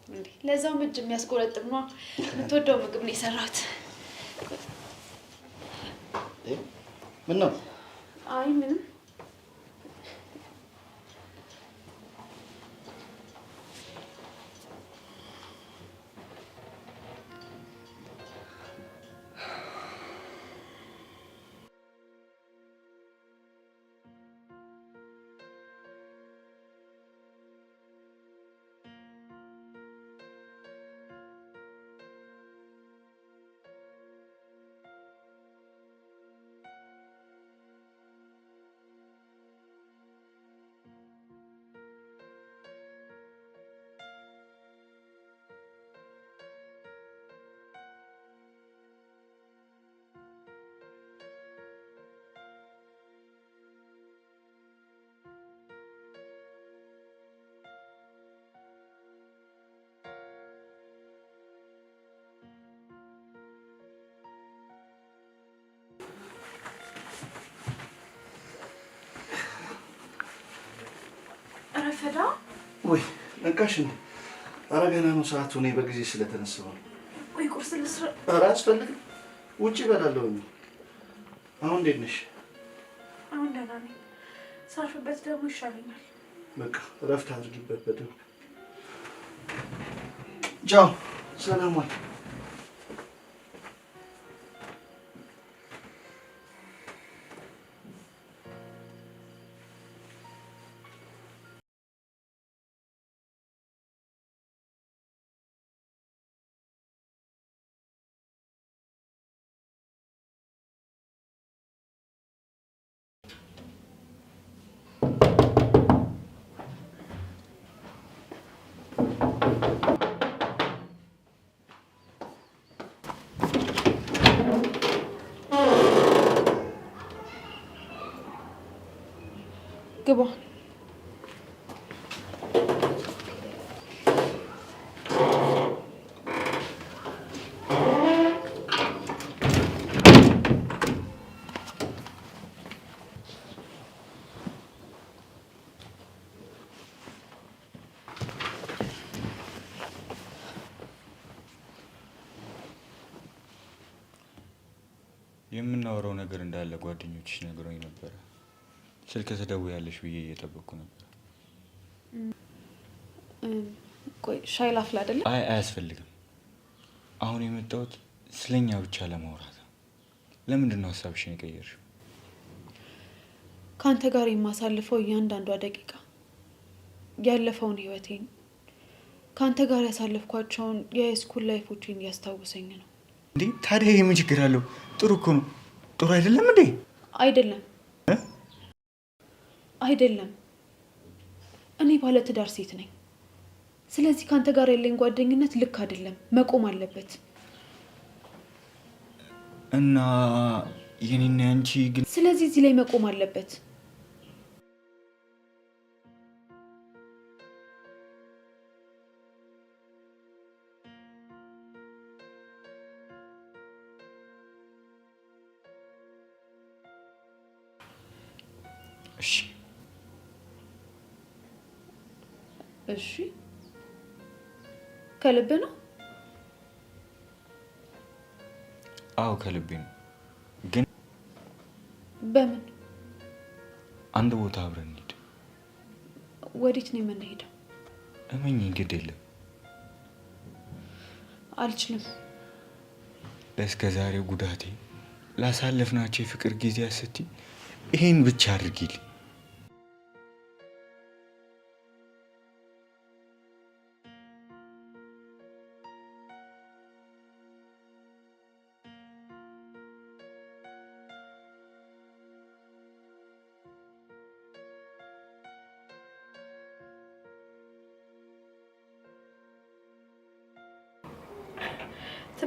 እንዴ ለዛውም እጅ የሚያስቆረጥም ነዋ። የምትወደው ምግብ ነው የሰራሁት። ምን ነው? አይ ምንም። ረፈዳ ወይ ነቃሽ እንዴ? ኧረ ገና ነው ሰዓቱ። እኔ በጊዜ ስለተነሳሁ ነው። ወይ ቁርስ ልስራ? ኧረ አያስፈልግም፣ ውጭ እበላለሁ። አሁን እንዴት ነሽ? አሁን ደህና ነኝ። ሳርፍበት ደግሞ ይሻለኛል። በቃ እረፍት አድርጊበት በደንብ። ቻው፣ ሰላም ዋል። ግባ። የምናወራው ነገር እንዳለ ጓደኞችሽ ነግረውኝ ነበረ። ስልክ ትደውያለሽ ብዬ እየጠበቅኩ ነበር። ቆይ ሻይ ላፍላ አይደለ? አይ አያስፈልግም። አሁን የመጣሁት ስለኛ ብቻ ለማውራት ነው። ለምንድን ነው ሀሳብሽን የቀየርሽው? ከአንተ ጋር የማሳልፈው እያንዳንዷ ደቂቃ ያለፈውን ህይወቴን ከአንተ ጋር ያሳለፍኳቸውን የ high school life ኦቼን እያስታወሰኝ ነው። እንዴ ታዲያ ይሄ ምን ችግር አለው? ጥሩ እኮ ነው። ጥሩ አይደለም እንዴ? አይደለም አይደለም። እኔ ባለትዳር ሴት ነኝ። ስለዚህ ከአንተ ጋር ያለኝ ጓደኝነት ልክ አይደለም፣ መቆም አለበት። እና የኔና ያንቺ ግን ስለዚህ እዚህ ላይ መቆም አለበት። እሺ እሺ፣ ከልብ ነው? አዎ ከልቤ ነው። ግን በምን? አንድ ቦታ አብረን እንሂድ። ወዴት ነው የምንሄደው? እመኚኝ፣ ግድ የለም። አልችልም። ለእስከ ዛሬው ጉዳቴ ላሳለፍናቸው የፍቅር ጊዜያት ስትይ ይሄን ብቻ አድርጊልኝ።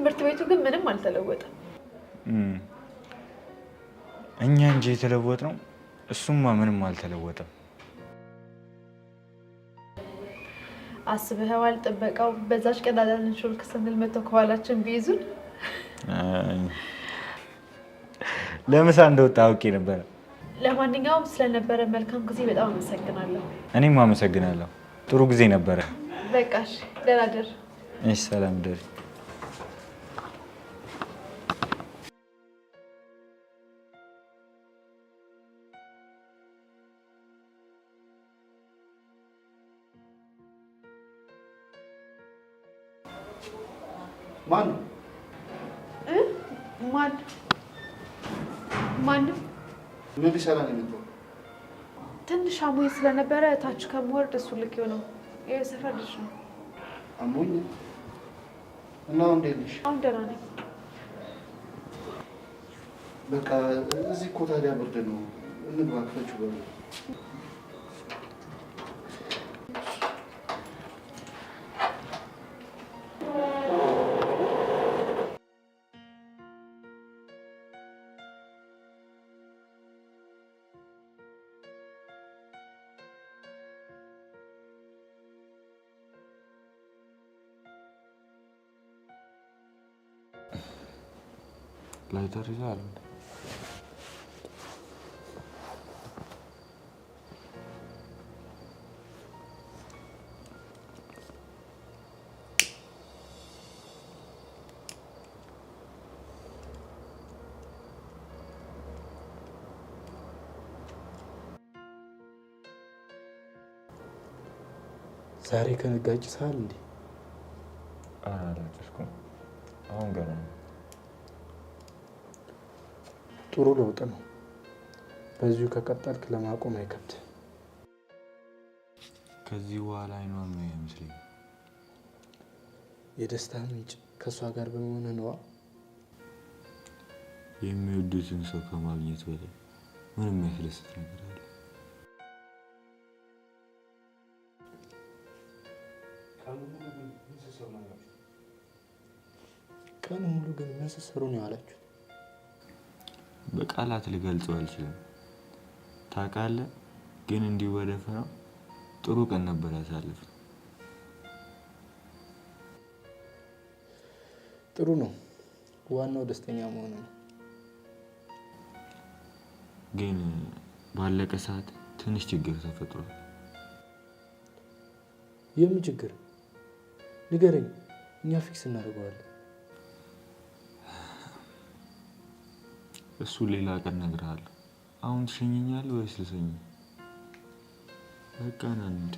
ትምህርት ቤቱ ግን ምንም አልተለወጠም። እኛ እንጂ የተለወጥ ነው፣ እሱማ ምንም አልተለወጠም። አስበኸዋል? ጥበቃው በዛች ቀዳዳ ልንሾልክ ስንል መተው ከኋላችን ቢይዙን። ለምሳ እንደወጣ አውቄ ነበረ። ለማንኛውም ስለነበረ መልካም ጊዜ በጣም አመሰግናለሁ። እኔም አመሰግናለሁ። ጥሩ ጊዜ ነበረ። በቃ እሺ፣ ደህና ደር። እሺ፣ ሰላም ደሪ። ማን ማን? ማንም። ምን ሊሰራ ነው የመጣው? ትንሽ አሞኝ ስለነበረ ታች ከምወርድ እሱ ልክ ነው። የሰፈር ልጅ ነው። አሞኝ እና አሁን እንዴት ነሽ? አሁን ደህና ነኝ። በቃ እዚህ እኮ ታዲያ ብርድ ነው። እንግባ፣ ክፈችው በሉ። ላይተር ይዘሃል እንዴ? ዛሬ ከነጋ ጭሰሃል እንዴ? ኧረ አላጨስኩም። አሁን ገና ነው። ጥሩ ለውጥ ነው። በዚሁ ከቀጠልክ ለማቆም አይከብድም። ከዚህ በኋላ አይኗን ነው አይመስለኝም። የደስታ ምንጭ ከእሷ ጋር በመሆን ነዋ። የሚወዱትን ሰው ከማግኘት በላይ ምንም የሚያስደስት ነገር አለ? ቀኑ ሙሉ ግን ምን ስትሰሩ ነው የዋላችሁት? በቃላት ልገልጸው አልችልም። ታውቃለህ፣ ግን እንዲሁ በደፈናው ጥሩ ቀን ነበር ያሳለፍነው። ጥሩ ነው። ዋናው ደስተኛ መሆን ነው። ግን ባለቀ ሰዓት ትንሽ ችግር ተፈጥሯል። የምን ችግር ንገረኝ፣ እኛ fix እናደርገዋለን። እሱ ሌላ ቀን እነግርሃለሁ። አሁን ትሸኘኛለህ ወይስ ልሸኝህ? በቃ ና እንሂድ።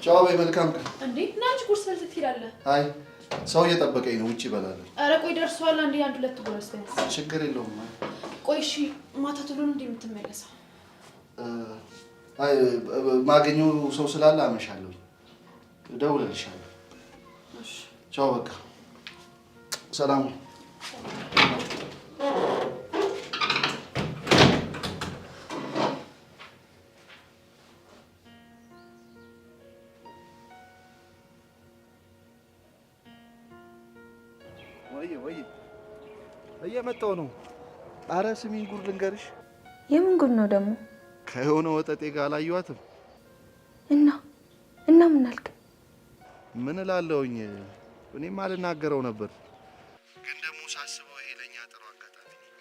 ቻው በይ። መልካም ቀን። እንዴ ና እንጂ ቁርስ በልተህ ትሄዳለህ። አይ ሰው እየጠበቀኝ ነው፣ ውጭ እበላለሁ። ኧረ ቆይ ደርሷል። አንዴ አንድ ሁለት ጎረስ ቢያንስ። ችግር የለውም። አይ ቆይ እሺ፣ ማታ ቶሎ ነው እንዴ የምትመለሰው? አይ ማገኘው ሰው ስላለ አመሻለሁ። እደውልልሻለሁ። እሺ ቻው። በቃ ሰላም። ወይ ወይ እየመጣሁ ነው። አረ ስሚኝ፣ ጉድ ልንገርሽ። የምን ጉድ ነው ደግሞ? ከሆነ ወጠጤ ጋር አላየኋትም። እና እና ምን አልክ? ምን እላለሁኝ? እኔም አልናገረው ነበር፣ ግን ደግሞ ሳስበው ይሄ ለኛ ጥሩ አጋጣሚ ነው።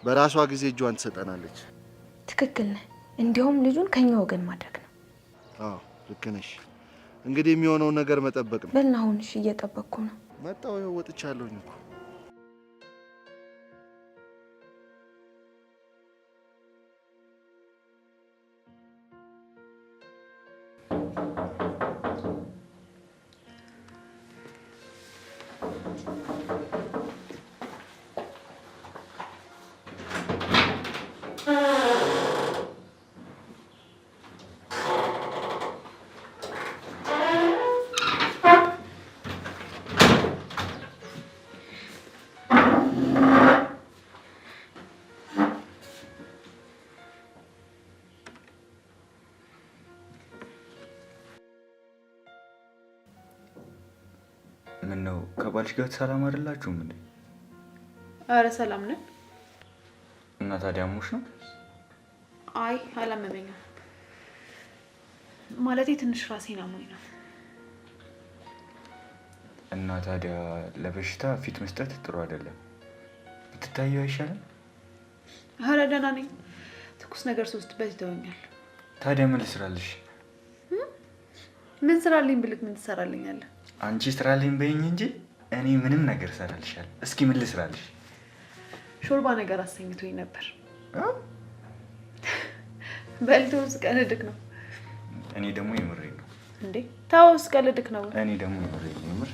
በራሷ ጊዜ እጇን ትሰጠናለች። ትክክል ነህ። እንዲያውም ልጁን ከኛ ወገን ማድረግ ነው። አዎ ልክ ነሽ። እንግዲህ የሚሆነውን ነገር መጠበቅ ነው። በልና አሁን እሺ፣ እየጠበቅኩ ነው። መጣሁ፣ ይኸው ወጥቻለሁኝ እኮ። ምን ነው ከባልሽ ጋር ሰላም አይደላችሁም እንዴ? አረ ሰላም ነን። እና ታዲያ አሞሽ ነው? አይ አላመመኝም። ማለቴ ትንሽ ራሴን አሞኝ ነው። እና ታዲያ ለበሽታ ፊት መስጠት ጥሩ አይደለም። ብትታየው አይሻልም? አረ ደህና ነኝ። ትኩስ ነገር ስወስድበት ይተወኛል። ታዲያ ምን ልስራልሽ? ምን ስራልኝ ብልክ ምን ትሰራልኛለህ? አንቺ ስራልኝ በይኝ እንጂ እኔ ምንም ነገር እሰራልሻለሁ። እስኪ ምን ልስራልሽ? ሾርባ ነገር አሰኝቶኝ ነበር። በልቶ ስቀልድክ ነው። እኔ ደግሞ የምሬን ነው። እንዴ ተው፣ ስቀልድክ ነው። እኔ ደግሞ የምሬን ነው። የምር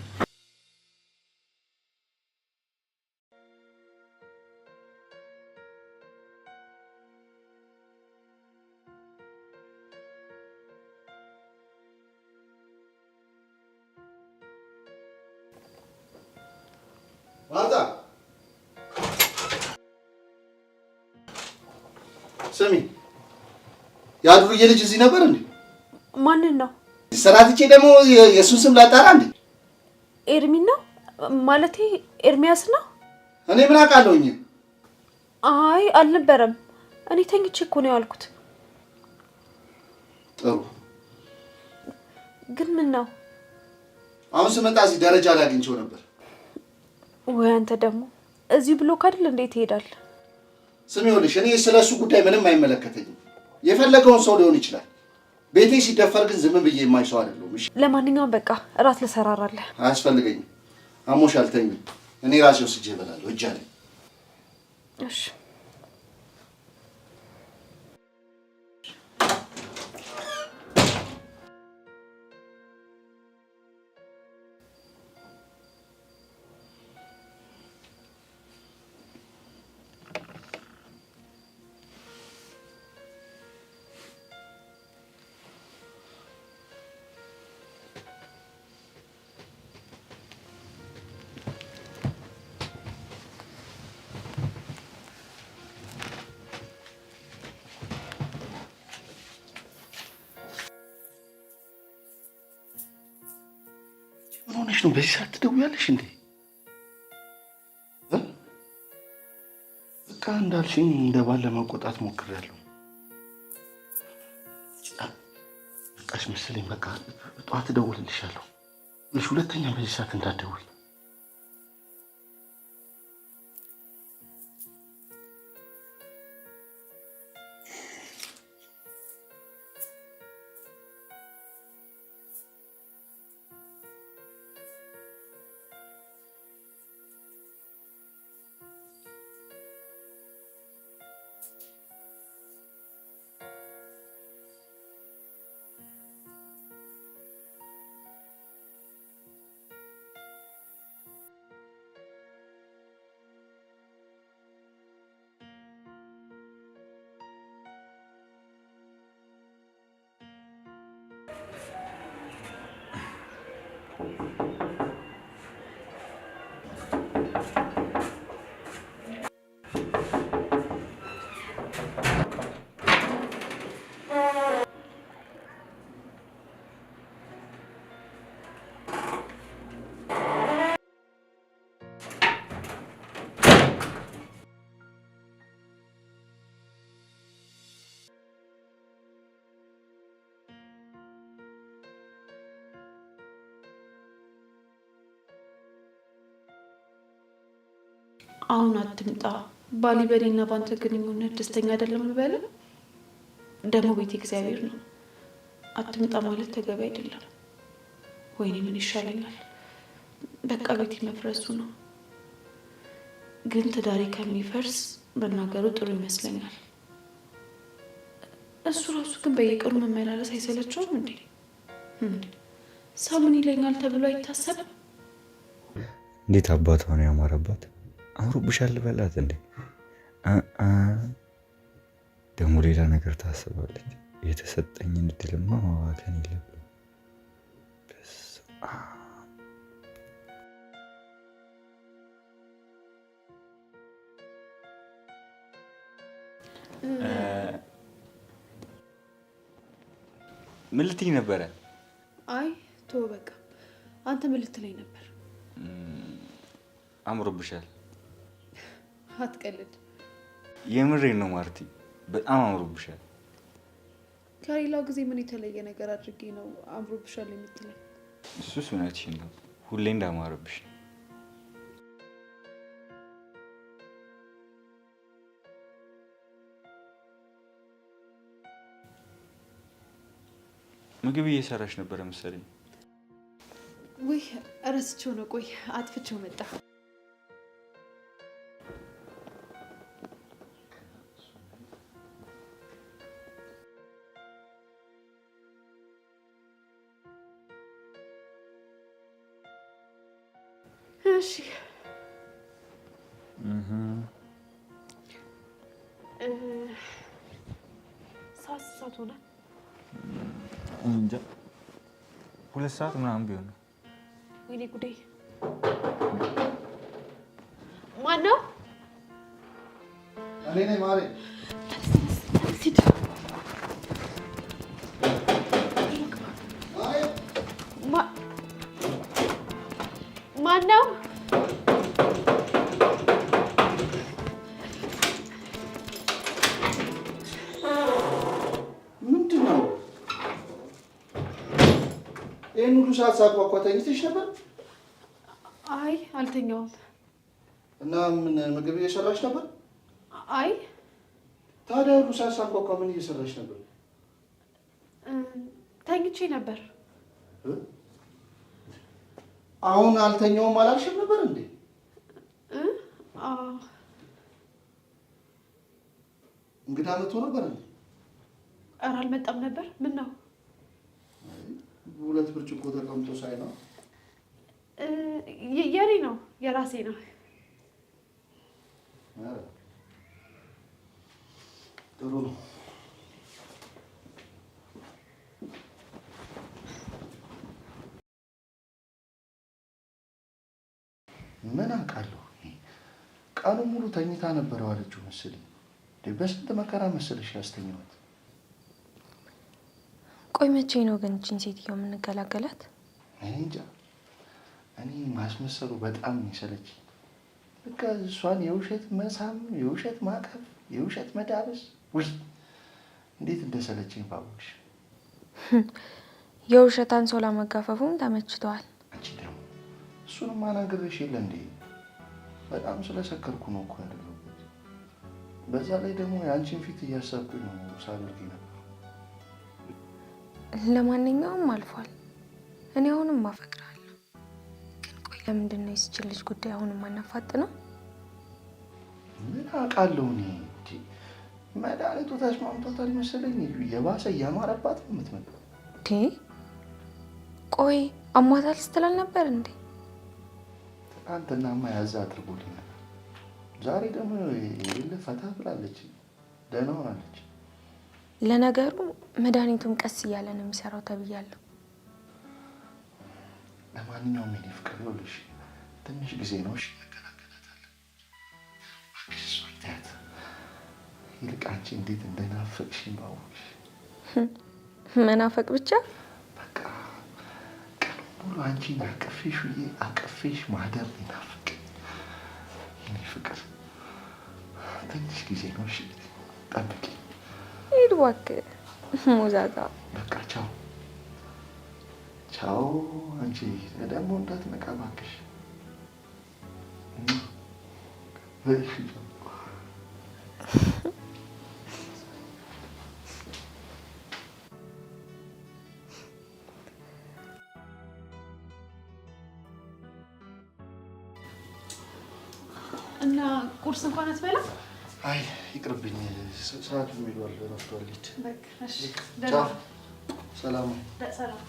ማርታ ስሚ፣ የአድሩዬ ልጅ እዚህ ነበር እንዴ? ማንን ነው? ስራ ትቼ ደግሞ የእሱን ስም ላጣራ እንዴ? ኤርሚን ነው ማለቴ ኤርሚያስ ነው። እኔ ምን አውቃለሁኝ? አይ አልነበረም። እኔ ተኝቼ እኮ ነው ያልኩት። ጥሩ ግን ምን ነው አሁን ስመጣ እዚህ ደረጃ ላይ አግኝቼው ነበር። ወይ አንተ ደግሞ እዚሁ ብሎክ አይደል እንዴት ይሄዳል? ስሚ ይኸውልሽ፣ እኔ ስለ እሱ ጉዳይ ምንም አይመለከተኝም። የፈለገውን ሰው ሊሆን ይችላል። ቤቴ ሲደፈር ግን ዝም ብዬ የማይ ሰው አይደለሁም። እሺ ለማንኛውም በቃ እራት ልሰራራለህ። አያስፈልገኝም። አሞሻል፣ ተኝ። እኔ ራሴ ወስጄ እበላለሁ። እጅ አለኝ። እሺ ምን ሆነሽ ነው በዚህ ሰዓት ትደውያለሽ እንዴ? በቃ እንዳልሽኝ እንደ ባል ለመቆጣት ሞክሬያለሁ። በቃሽ መሰለኝ። በቃ ጠዋት እደውልልሻለሁ። እሺ፣ ሁለተኛ በዚህ ሰዓት እንዳትደውይ። አሁን አትምጣ ባሌ በእኔና በአንተ ግንኙነት ደስተኛ አይደለም ልበል? ደግሞ ቤት እግዚአብሔር ነው። አትምጣ ማለት ተገቢ አይደለም። ወይኔ ምን ይሻለኛል? በቃ ቤቴ መፍረሱ ነው። ግን ትዳሬ ከሚፈርስ መናገሩ ጥሩ ይመስለኛል። እሱ ራሱ ግን በየቀኑ መመላለስ አይሰለቸውም እንዴ? ሰው ምን ይለኛል ተብሎ አይታሰብም? እንዴት አባቷ ነው ያማረባት! አምሮብሻል በላት እንዴ! ደግሞ ሌላ ነገር ታስባለች። የተሰጠኝን እድልማ ማባከን የለብኝም። ምን ልትይኝ ነበረ? አይ ተወው በቃ። አንተ ምን ልትለኝ ነበር? አምሮብሻል። አትቀልድ። የምሬን ነው ማርቲ፣ በጣም አምሮብሻል። ከሌላው ጊዜ ምን የተለየ ነገር አድርጌ ነው አምሮብሻል የምትለኝ? እሱስ እውነትሽን ነው፣ ሁሌ እንዳማረብሽ ነው። ምግብ እየሰራሽ ነበረ መሰለኝ። ውይ እረስቸው ነው። ቆይ አጥፍቼው መጣ። እሺ ሰዓት ሆነ? እንጃ 2 ሰዓት ምናምን ቢሆን ነው። ወይኔ ጉዴ! ማነው? እኔ ነኝ ማሬ። ማነው? ምንድን ነው ይህን ሁሉ ሰዓት ሳቋቋ ተኝተሽ ነበር? አይ አልተኛውም። እና ምን ምግብ እየሰራሽ ነበር? አይ። ታዲያ ሁሉ ሰዓት ሳቋቋ ምን እየሰራሽ ነበር? ተኝቼ ነበር። አሁን አልተኛውም አላልሽም ነበር እንዴ? አዎ። እንግዳ መጥቶ ነበር እንዴ? ኧረ አልመጣም ነበር። ምን ነው? 2 ብርጭቆ ተቀምጦ ሳይ ነው። የኔ ነው፣ የራሴ ነው። ጥሩ ነው። ምን አውቃለሁ፣ ቀኑ ሙሉ ተኝታ ነበር ዋለችው መሰለኝ። በስንት መከራ መሰለሽ ያስተኛዋት። ቆይ መቼ ነው ግን እቺን ሴትዮ የምንገላገላት? እኔ እንጃ። እኔ ማስመሰሉ በጣም ነው የሰለቸኝ። በቃ እሷን የውሸት መሳም፣ የውሸት ማቀፍ፣ የውሸት መዳበስ፣ ውይ እንዴት እንደሰለቸኝ ባወቅሽ። የውሸት አንሶላ መጋፈፉም ተመችቷል። አንቺ ደግሞ እሱንማ ነግሬሽ የለ እንዴ? በጣም ስለሰከርኩ ነው እኮ ያደረኩት። በዛ ላይ ደግሞ የአንቺን ፊት እያሰብኩኝ ነው ሳደርግ ነበር። ለማንኛውም አልፏል። እኔ አሁንም አፈቅርሃለሁ። ግን ቆይ ለምንድን ነው የዚችን ልጅ ጉዳይ አሁንም አናፋጥነው? ምን አውቃለሁ እኔ። መድኃኒቱ ተስማምቷታል መሰለኝ። የባሰ እያማረባት ነው የምትመጣው። ቆይ አሟታል ስትል አልነበር እንዴ? ትናንትናማ ያዛ አድርጎልኝ ነበር። ዛሬ ደግሞ የሌለ ፈታ ብላለች፣ ደህና ሆናለች። ለነገሩ መድኃኒቱም ቀስ እያለ ነው የሚሰራው ተብያለሁ። ለማንኛውም የኔ ፍቅር ይኸውልሽ ትንሽ ጊዜ ነው እሺ፣ እንገላገላታለን። እባክሽ እሷን ተያት። ይልቅ አንቺ እንዴት እንደናፈቅሽኝ ባወቅሽ። መናፈቅ ብቻ? በቃ ቀኑን ሙሉ አንቺን አቅፌሽ ውዬ አቅፌሽ ማደር ነው የናፈቀኝ የኔ ፍቅር። ትንሽ ጊዜ ነው እሺ፣ ጠብቂ። ሂድ እባክህ ሙዛዛ። በቃ ቻው ቻው። አንቺ ደግሞ እንዳትነቃ እባክሽ። እሺ። እና ቁርስ እንኳን አትበላ? አይ ይቅርብኝ፣ ሰዓቱ ሄዷል፣ ረፍዷል። ልሂድ። በቃ እሺ። ቻው፣ ሰላም። ሰላም።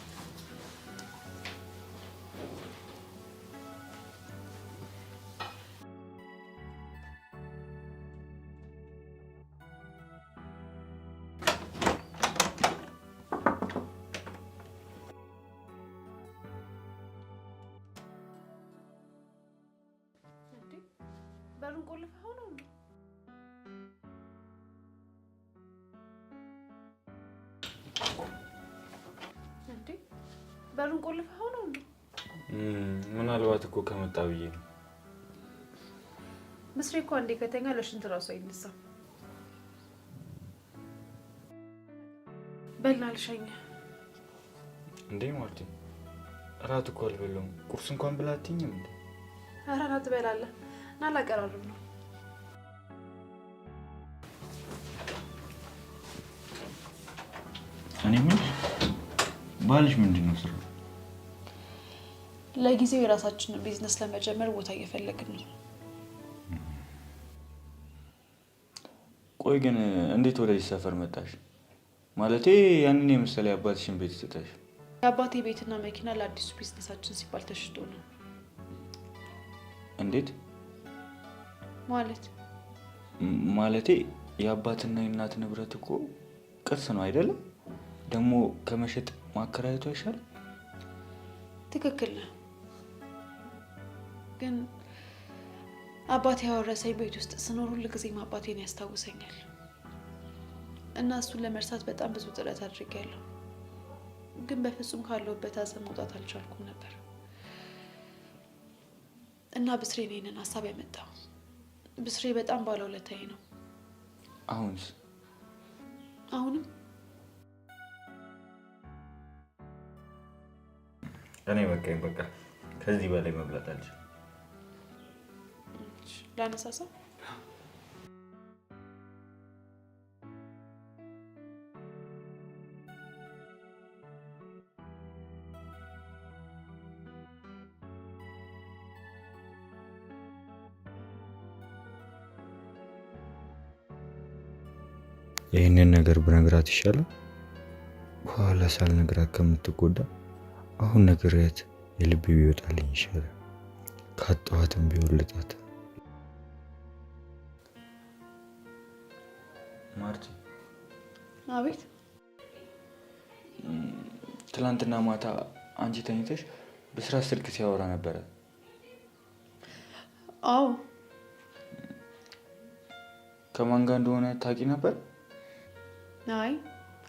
በሩን ቆልፈኸው ነው እንዴ? እንዴ በሩን ቆልፈኸው ነው እንዴ? ምናልባት እኮ ከመጣ ብዬ ነው። ምስሬ እኮ አንዴ ከተኛ ለሽንት እራሱ አይነሳም። በልና ልሸኝህ። እንዴ ማርቲ፣ እራት እኮ አልበላሁም። ቁርስ እንኳን ብላ አትይኝም እንዴ? ኧረ እራት ትበላለህ እና ላቀራርብ ነው። እኔ የምልሽ ባልሽ ምንድን ነው ስራው? ለጊዜው የራሳችንን ቢዝነስ ለመጀመር ቦታ እየፈለግን ነው። ቆይ ግን እንዴት ወደዚህ ሰፈር መጣሽ? ማለቴ ያንን የመሰለ የአባትሽን ቤት ትተሽ? የአባቴ ቤትና መኪና ለአዲሱ ቢዝነሳችን ሲባል ተሽጦ ነው። እንዴት ማለት? ማለቴ የአባትና የእናት ንብረት እኮ ቅርስ ነው አይደለም? ደግሞ ከመሸጥ ማከራየቱ አይሻልም? ትክክል ነህ። ግን አባቴ ያወረሰኝ ቤት ውስጥ ስኖር ሁልጊዜም አባቴን ያስታውሰኛል እና እሱን ለመርሳት በጣም ብዙ ጥረት አድርጌያለሁ። ግን በፍጹም ካለሁበት ሀዘን መውጣት አልቻልኩም ነበር እና ብስሬ ነው ይሄንን ሀሳብ ያመጣው። ብስሬ በጣም ባለውለታዬ ነው። አሁንስ? አሁንም እኔ በቃኝ፣ በቃ ከዚህ በላይ መብላት አልችልም። ላነሳሳው? ይህንን ነገር ብነግራት ይሻላል። በኋላ ሳልነግራት ከምትጎዳ አሁን ነግሬያት የልቤ ቢወጣልኝ ይሻላል። ካጣኋትም ቢሆን ልጣት። ማርቲ። አቤት። ትላንትና ማታ አንቺ ተኝተሽ በስራ ስልክ ሲያወራ ነበረ። አዎ። ከማን ጋር እንደሆነ ታውቂ ነበር? አይ፣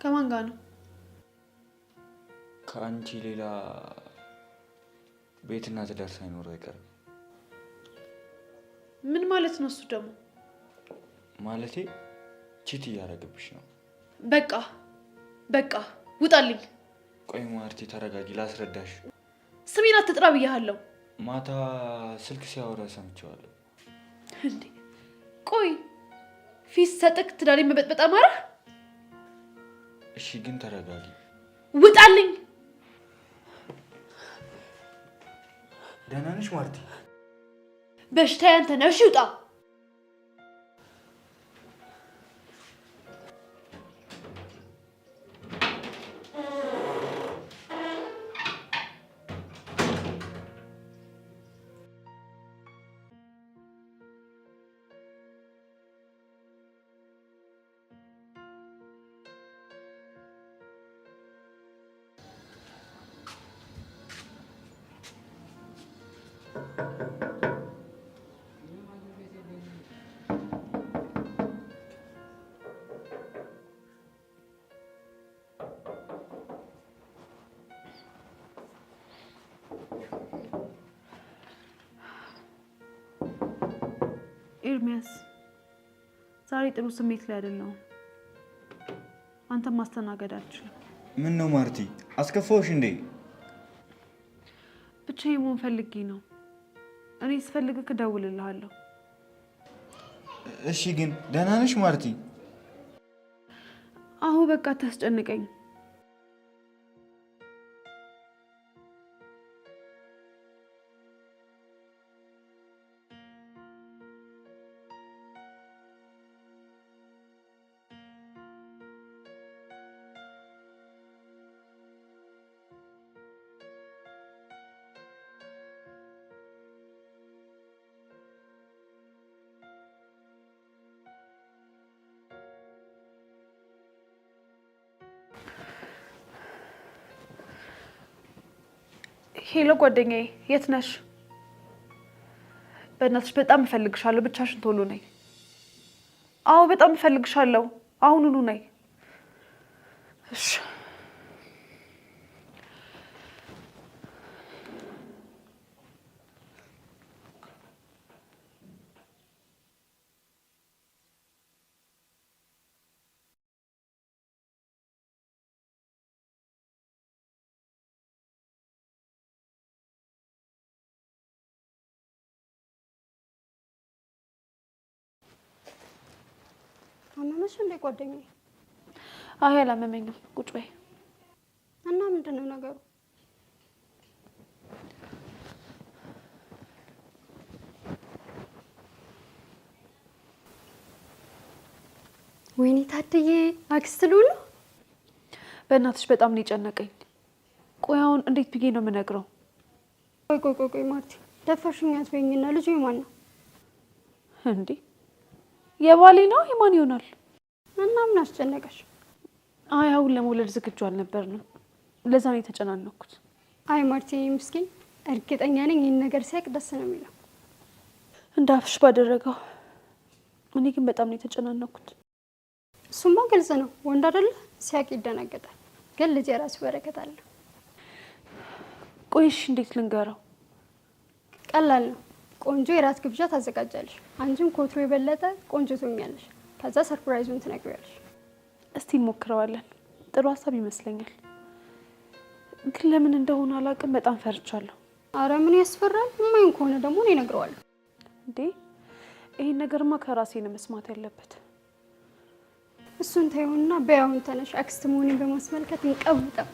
ከማን ጋር ነው? ከአንቺ ሌላ ቤትና ትዳር ሳይኖረው አይቀርም። ምን ማለት ነው እሱ ደግሞ? ማለቴ ቺት እያደረገብሽ ነው። በቃ በቃ ውጣልኝ። ቆይ ማርቲ ተረጋጊ፣ ላስረዳሽ። ስሜን አትጥራ ብያለሁ። ማታ ስልክ ሲያወራ ሰምቼዋለሁ። እንዴ ቆይ ፊት ሰጥክ ትዳሬን መበጥበጥ አማረህ? እሺ ግን ተረጋጊ። ውጣልኝ። ደህና ነሽ ማርቲ? በሽታ ያንተ ነው። እሺ ውጣ። ኤርሚያስ ዛሬ ጥሩ ስሜት ላይ አይደለሁም። አንተን ማስተናገድ አልችልም። ምን ነው ማርቲ፣ አስከፋሁሽ እንዴ? ብቻዬን መሆን ፈልጌ ነው። እኔ ስፈልግህ እደውልልሃለሁ። እሺ ግን ደህና ነሽ ማርቲ? አሁን በቃ አታስጨንቀኝ። Hello ጓደኛዬ፣ የት ነሽ? በእናትሽ በጣም እፈልግሻለሁ። ብቻሽን ቶሎ ነይ። አዎ በጣም እፈልግሻለሁ። አሁኑኑ ነይ። እሺ። አመመሽ እንዴ ጓደኛዬ? አይ አላመመኝም። ቁጭ በይ። እና ምንድን ነው ነገሩ? ወይኔ ታድዬ አክስት ልሆን ነው። በእናትሽ በጣም ነው የጨነቀኝ። ቆይ አሁን እንዴት ብዬ ነው የምነግረው? ቆይ ቆይ ቆይ ቆይ ማርቲ ደፈርሽኝ አትበይኝና ልጁ የማን ነው እንዴ? የባሌ ነው። የማን ይሆናል? እና ምን አስጨነቀሽ? አይ አሁን ለመውለድ ዝግጁ አልነበርንም። ለዛ ነው የተጨናነኩት። አይ ማርቲ ምስኪን፣ እርግጠኛ ነኝ ይህን ነገር ሲያውቅ ደስ ነው የሚለው። እንደ አፍሽ ባደረገው። እኔ ግን በጣም ነው የተጨናነኩት። እሱማ ግልጽ ነው፣ ወንድ አይደለ? ሲያውቅ ይደናገጣል። ግን ልጅ የራሱ በረከት አለው። ቆይሽ እንዴት ልንገረው? ቀላል ነው። ቆንጆ የራት ግብዣ ታዘጋጃለሽ። አንቺም ከወትሮ የበለጠ ቆንጆ ትሆኛለሽ። ከዛ surprise ኡን ትነግሪያለሽ። እስቲ እንሞክረዋለን። ጥሩ ሀሳብ ይመስለኛል። ግን ለምን እንደሆነ አላውቅም፣ በጣም ፈርቻለሁ። አረ ምን ያስፈራል? የማይሆን ከሆነ ደግሞ እኔ እነግረዋለሁ። እንዴ ይሄን ነገርማ ከራሴ ነው መስማት ያለበት። እሱን ተይውና በያውን ተነሽ፣ አክስት መሆኔን በማስመልከት እንቀውጠው።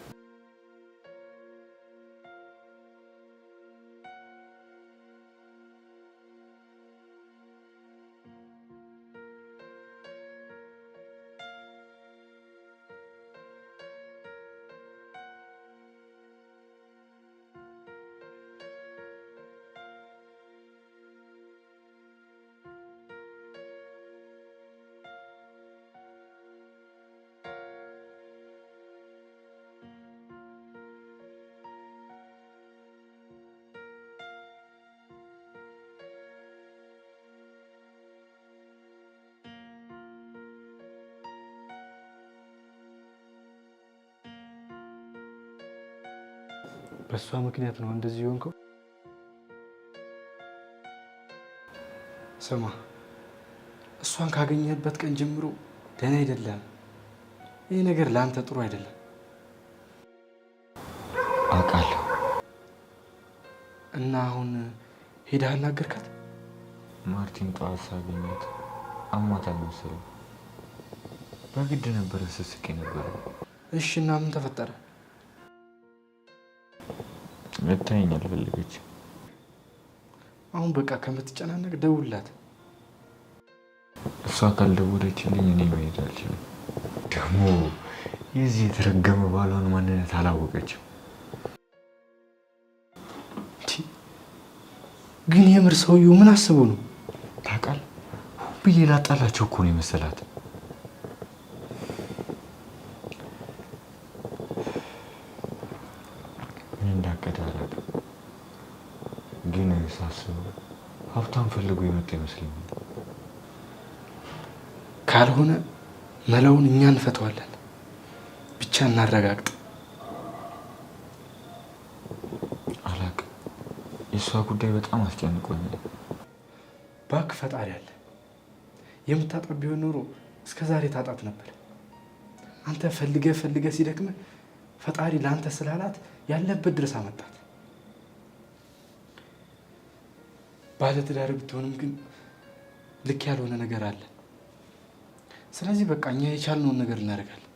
በእሷ ምክንያት ነው እንደዚህ የሆንከው? ስማ፣ እሷን ካገኘህበት ቀን ጀምሮ ደህና አይደለም። ይህ ነገር ለአንተ ጥሩ አይደለም። አውቃለሁ። እና አሁን ሄደህ አናገርካት? ማርቲን ጠዋት ሳገኛት አሟታል መሰለኝ። በግድ ነበረ ስስቅ ነበረ። እሺ፣ እና ምን ተፈጠረ? ልታየኝ አልፈለገችም። አሁን በቃ ከምትጨናነቅ ደውልላት። እሷ ካልደወለችልኝ እኔ መሄድ አልችልም። ደግሞ የዚህ የተረገመ ባሏን ማንነት አላወቀችም። ግን የምር ሰውየው ምን አስቦ ነው? ታውቃለህ፣ ብዬ ላጣላቸው እኮ ነው የመሰላት። ምን እንዳቀደ አላውቅም፣ ግን ሳስበው ሀብታም ፈልጎ የመጣ ይመስለኛል። ካልሆነ መላውን እኛ እንፈተዋለን። ብቻ እናረጋግጥ። አላውቅም፣ የእሷ ጉዳይ በጣም አስጨንቆኛል። እባክህ ፈጣሪ አለ። የምታጣት ቢሆን ኖሮ እስከ ዛሬ ታጣት ነበር። አንተ ፈልገ ፈልገ ሲደክምህ ፈጣሪ ለአንተ ስላላት ያለበት ድረስ አመጣት። ባለትዳር ብትሆንም ግን ልክ ያልሆነ ነገር አለ። ስለዚህ በቃ እኛ የቻልነውን ነገር እናደርጋለን።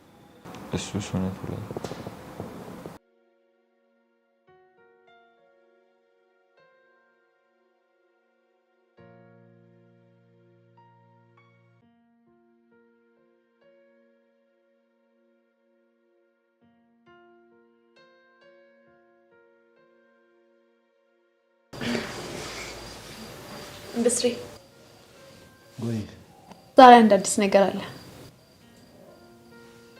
እሱ እውነቱ ላይ ብስሬ ወይ ዛሬ አንድ አዲስ ነገር አለ።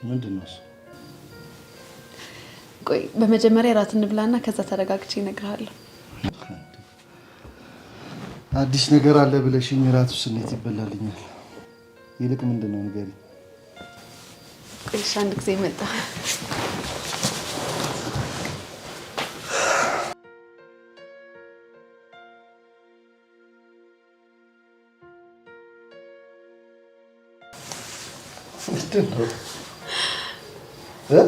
ምንድን ነው እሱ? ቆይ በመጀመሪያ እራት እንብላና ከዛ ተረጋግቼ እነግርሃለሁ። አዲስ ነገር አለ ብለሽኝ እራት ውስጥ እንዴት ይበላልኛል? ይልቅ ምንድን ነው ንገሪኝ። ቆይ እሺ፣ አንድ ጊዜ መጣ። ምንድን ነው እ?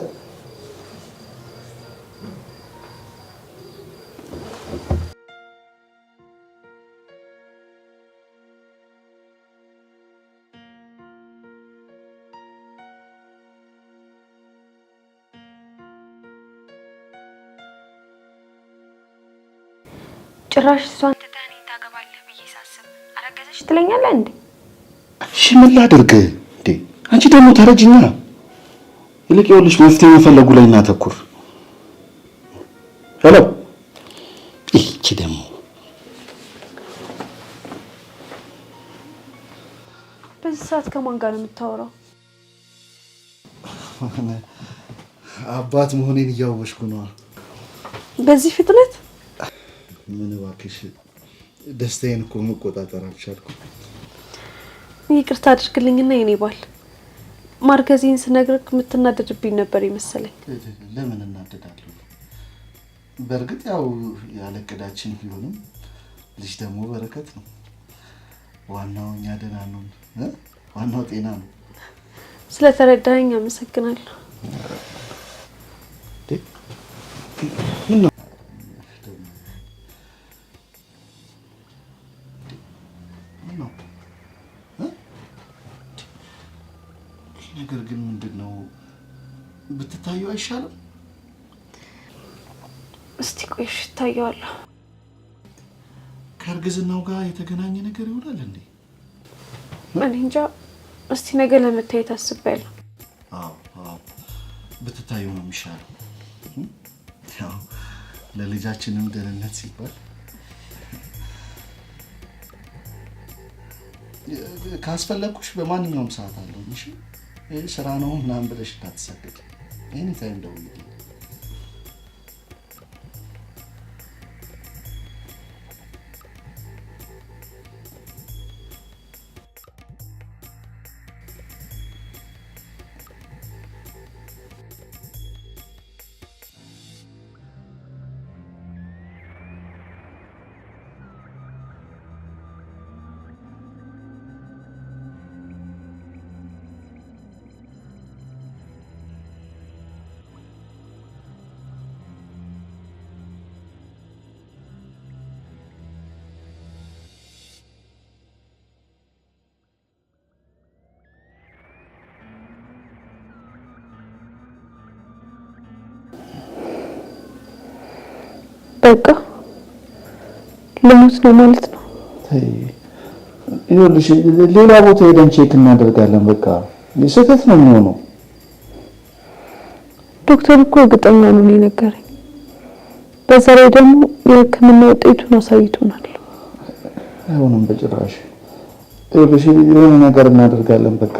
ጭራሽ እሷን ትተህ እኔን ታገባለህ ብዬ ሳስብ አረገዘች ትለኛለህ እንዴ? እሺ ምን ላድርግ እንዴ? አንቺ ደግሞ ተረጅኛ። ይልቅ ይኸውልሽ መፍትሄ መፈለጉ ላይ እናተኩር። Hello፣ ይህቺ ደግሞ በዚህ ሰዓት ከማን ጋር ነው የምታወራው? አባት መሆኔን እያወሽኩ ነዋ። በዚህ ፍጥነት? ምን እባክሽ፣ ደስታዬን እኮ መቆጣጠር አልቻልኩም። ይቅርታ አድርግልኝና የኔ ባል፣ ማርገዜን ስነግርህ የምትናደድብኝ ነበር የመሰለኝ። ለምን እናደዳለሁ? በእርግጥ ያው ያለ እቅዳችን ቢሆንም ልጅ ደግሞ በረከት ነው። ዋናው እኛ ደህና ነን እ? ዋናው ጤና ነው። ስለተረዳኸኝ አመሰግናለሁ። ምነው ምነው እ? ይህ ነገር ግን ምንድን ነው? ብትታዩ አይሻልም? እስቲ ቆይ እሺ፣ እታየዋለሁ። ከእርግዝናው ጋር የተገናኘ ነገር ይሆናል እንዴ? እኔ እንጃ። እስቲ ነገ ለመታየት አስቤያለሁ። አዎ አዎ፣ ብትታዩ ነው የሚሻለው። ያው ለልጃችንም ደህንነት ሲባል ካስፈለግኩሽ በማንኛውም ሰዓት አለሁኝ። እሺ፣ ይህ ስራ ነው ምናምን ብለሽ እንዳትሰቅቂ። Any time ደውዪልኝ። በቃ ልሞት ነው ማለት ነው። ተይ፣ ይኸውልሽ ሌላ ቦታ ሄደን check እናደርጋለን። በቃ ስህተት ነው የሚሆነው። ዶክተር እኮ እርግጠኛ ነው የነገረኝ። በዛ ላይ ደግሞ የሕክምና ውጤቱን አሳይቶናል። አይሆንም በጭራሽ። ይኸውልሽ የሆነ ነገር እናደርጋለን። በቃ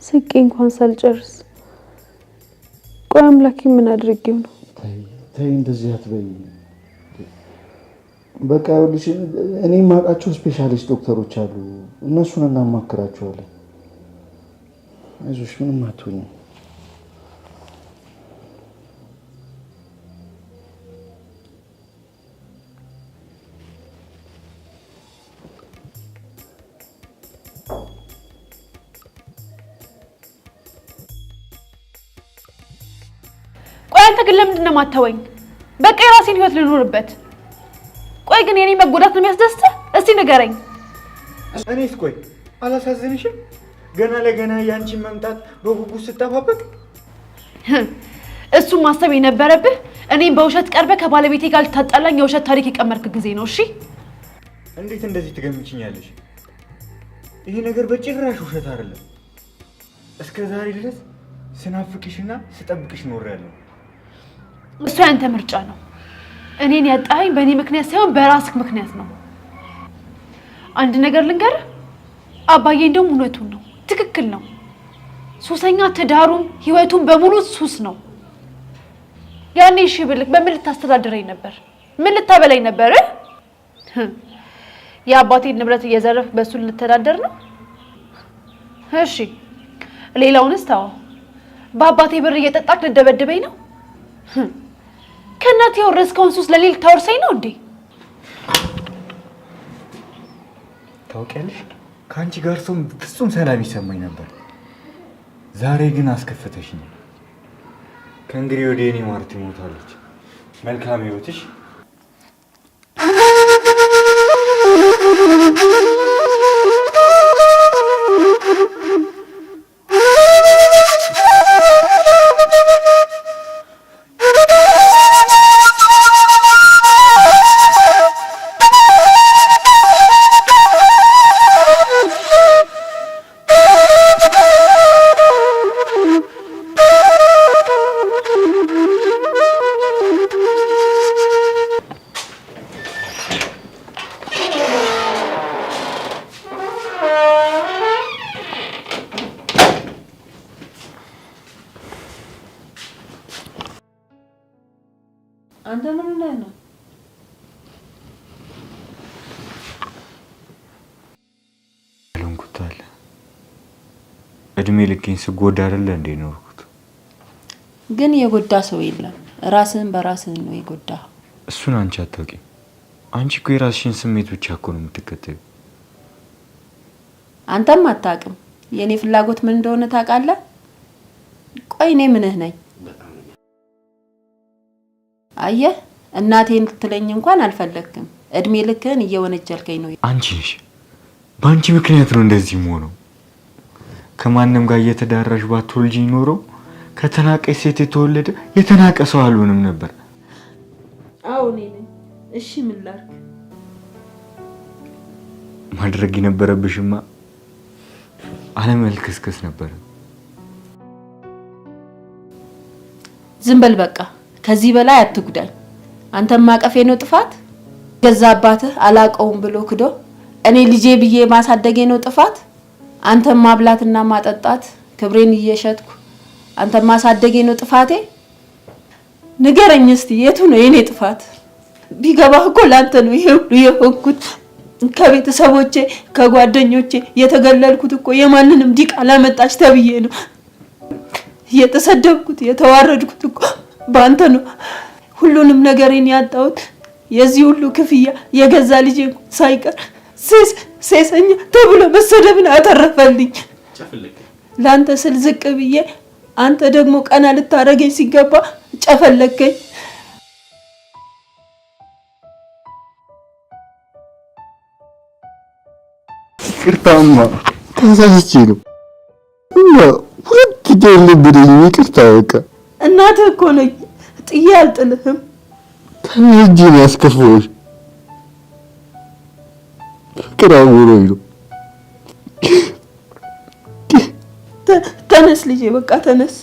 ስቄ እንኳን ሳልጨርስ፣ ቆይ አምላኬ ምን አድርጌው ነው? ተይ፣ እንደዚህ አትበይ። በቃ ይኸውልሽ እኔ የማውቃቸው specialist ዶክተሮች አሉ፣ እነሱን እናማክራቸዋለን። አይዞሽ፣ ምንም አትሆኝም። ቆይ አንተ ግን ለምንድን ነው የማታወኝ? በቃ የራሴን ህይወት ልኑርበት። ቆይ ግን የኔ መጎዳት ነው የሚያስደስትህ? እስቲ ንገረኝ። እኔስ ቆይ አላሳዝንሽም? ገና ለገና ያንቺን መምጣት በጉጉት ስጠባበቅ። እሱን ማሰብ የነበረብህ እኔም በውሸት ቀርበህ ከባለቤቴ ጋር ልታጣላኝ የውሸት ታሪክ የቀመርክ ጊዜ ነው። እሺ እንዴት እንደዚህ ትገምችኛለሽ? ይሄ ነገር በጭራሽ ውሸት አይደለም። እስከ ዛሬ ድረስ ስናፍቅሽና ስጠብቅሽ ኖሬያለሁ። እሱ ያንተ ምርጫ ነው። እኔን ያጣኸኝ በእኔ ምክንያት ሳይሆን በራስህ ምክንያት ነው። አንድ ነገር ልንገርህ አባዬ፣ እንደውም እውነቱን ነው፣ ትክክል ነው። ሱሰኛ ትዳሩም ህይወቱን በሙሉ ሱስ ነው። ያኔ እሺ ብልክ በምን ልታስተዳድረኝ ነበር? ምን ልታበላኝ ነበር? የአባቴን ንብረት እየዘረፍክ በእሱ ልተዳደር ነው? እሺ ሌላውንስ ተወው። በአባቴ ብር እየጠጣክ ልደበድበኝ ነው? ከእናቴ የወረስከውን ሱስ ለኔ ልታወርሰኝ ነው እንዴ? ታውቂያለሽ፣ ከአንቺ ጋር ሰው ፍጹም ሰላም ይሰማኝ ነበር። ዛሬ ግን አስከፈተሽኝ። ከእንግዲህ ወዲህ የኔ ማርቲ ሞታለች። መልካም ህይወትሽ። አንተ ምን ሆነህ ነው? ያልሆንኩት አለ። እድሜ ልኬን ስጎዳ አይደለ እንዴ ኖርኩት። ግን የጎዳ ሰው የለም። ራስህን በራስህን ነው የጎዳ። እሱን አንቺ አታውቂም። አንቺ እኮ የራስሽን ስሜት ብቻ እኮ ነው የምትከተዩ። አንተም አታውቅም። የእኔ ፍላጎት ምን እንደሆነ ታውቃለህ? ቆይ እኔ ምንህ ነኝ? አየህ፣ እናቴን ልትለኝ እንኳን አልፈለግክም። እድሜ ልክህን እየወነጀልከኝ ነው። አንቺ ነሽ። በአንቺ ምክንያት ነው እንደዚህ የምሆነው። ከማንም ጋር እየተዳራሽ ባትወልጂ ኖሮ ከተናቀች ሴት የተወለደ የተናቀ ሰው አልሆንም ነበር። አዎ እኔ ነኝ። እሺ ምን ላድርግ? ማድረግ የነበረብሽማ አለመልከስከስ ነበረ። ዝም በል በቃ። ከዚህ በላይ አትጉዳኝ። አንተም ማቀፌ ነው ጥፋት? ገዛ አባትህ አላቀውም ብሎ ክዶ እኔ ልጄ ብዬ ማሳደጌ ነው ጥፋት? አንተም ማብላትና ማጠጣት ክብሬን እየሸጥኩ አንተም ማሳደጌ ነው ጥፋቴ? ንገረኝ እስቲ የቱ ነው የኔ ጥፋት? ቢገባህ እኮ ላንተ ነው ይሄ ሁሉ የሆንኩት። ከቤተሰቦቼ ከጓደኞቼ የተገለልኩት እኮ የማንንም ዲቃላ መጣች ተብዬ ነው። የተሰደብኩት የተዋረድኩት እኮ በአንተ ነው። ሁሉንም ነገሬን ያጣሁት የዚህ ሁሉ ክፍያ የገዛ ልጄ ሳይቀር ሴሰኛ ተብሎ መሰደብን አተረፈልኝ። ለአንተ ስል ዝቅ ብዬ አንተ ደግሞ ቀና ልታረገኝ ሲገባ ጨፈለከኝ። ይቅርታማ ተሳስቼ ነው እና ሁለት ጊዜ የለብኝ። ይቅርታ በቃ እናትህ እኮ ነኝ፣ ጥዬ አልጥልህም። ተናድጄ ነው ያስከፋሁሽ። ፍቅር አውሮኝ ነው። ተነስ ልጄ፣ በቃ ተነስ።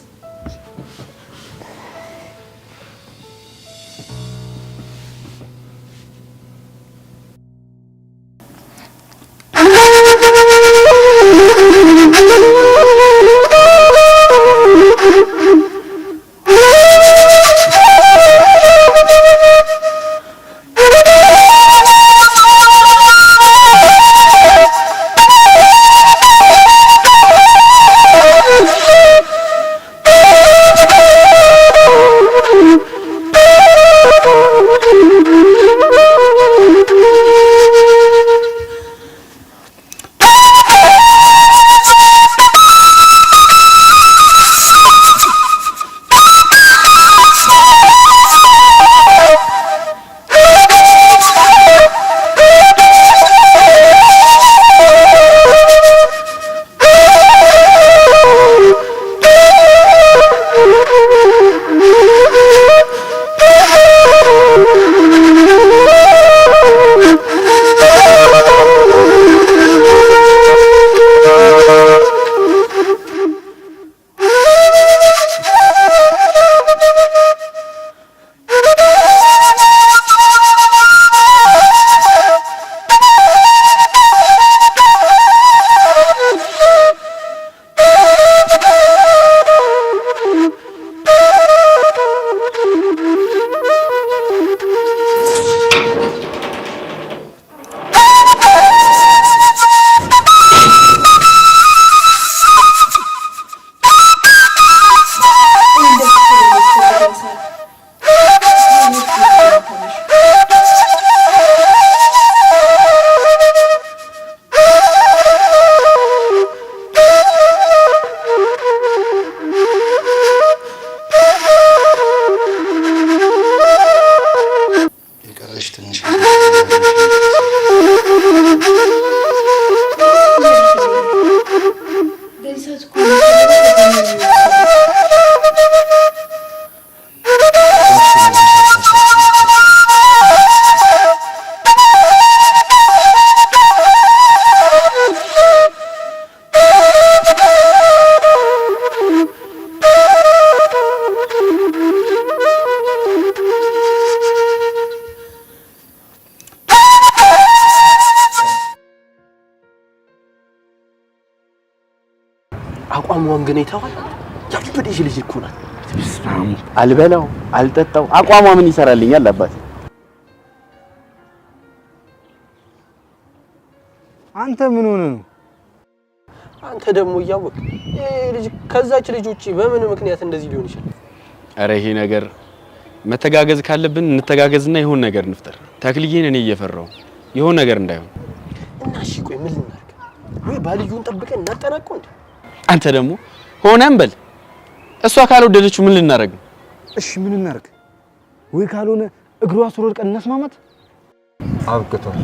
አቋሟን ግን አይተኸዋል? ያበደች ልጅ እኮ ናት። አልበላው አልጠጣው አቋሟ ምን ይሰራልኛል አባቴ? አንተ ምን ሆነ ነው? አንተ ደግሞ እያወቅ ይሄ ልጅ ከዛች ልጅ ውጪ በምን ምክንያት እንደዚህ ሊሆን ይችላል? ኧረ ይሄ ነገር መተጋገዝ ካለብን እንተጋገዝና የሆነ ነገር እንፍጠር። ተክልዬን እኔ እየፈራሁ የሆነ ነገር እንዳይሆን። እና እሺ ቆይ ምን ልናደርግ? ወይ ባልዩን ጠብቀን እናጠናቀው እንዴ? አንተ ደግሞ ሆነም በል እሷ ካልወደደችው ምን ልናደርግ ነው? እሺ ምን እናደርግ? ወይ ካልሆነ እግሯ ስር ወድቀን እናስማማት። አብቅቷል፣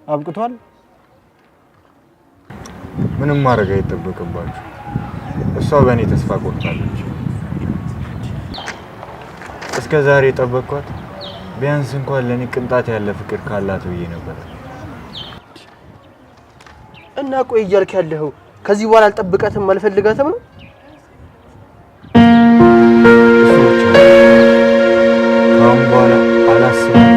አብቅቷል። ምንም ማድረግ አይጠበቅባችሁ። እሷ በእኔ ተስፋ ቆርጣለች። እስከ ዛሬ የጠበቅኳት ቢያንስ እንኳን ለእኔ ቅንጣት ያለ ፍቅር ካላት ብዬ ነበር። እና ቆይ እያልክ ያለኸው ከዚህ በኋላ አልጠብቃትም አልፈልጋትም ነው? እሱ ብቻ ነው። ከአሁን በኋላ አላስባትም።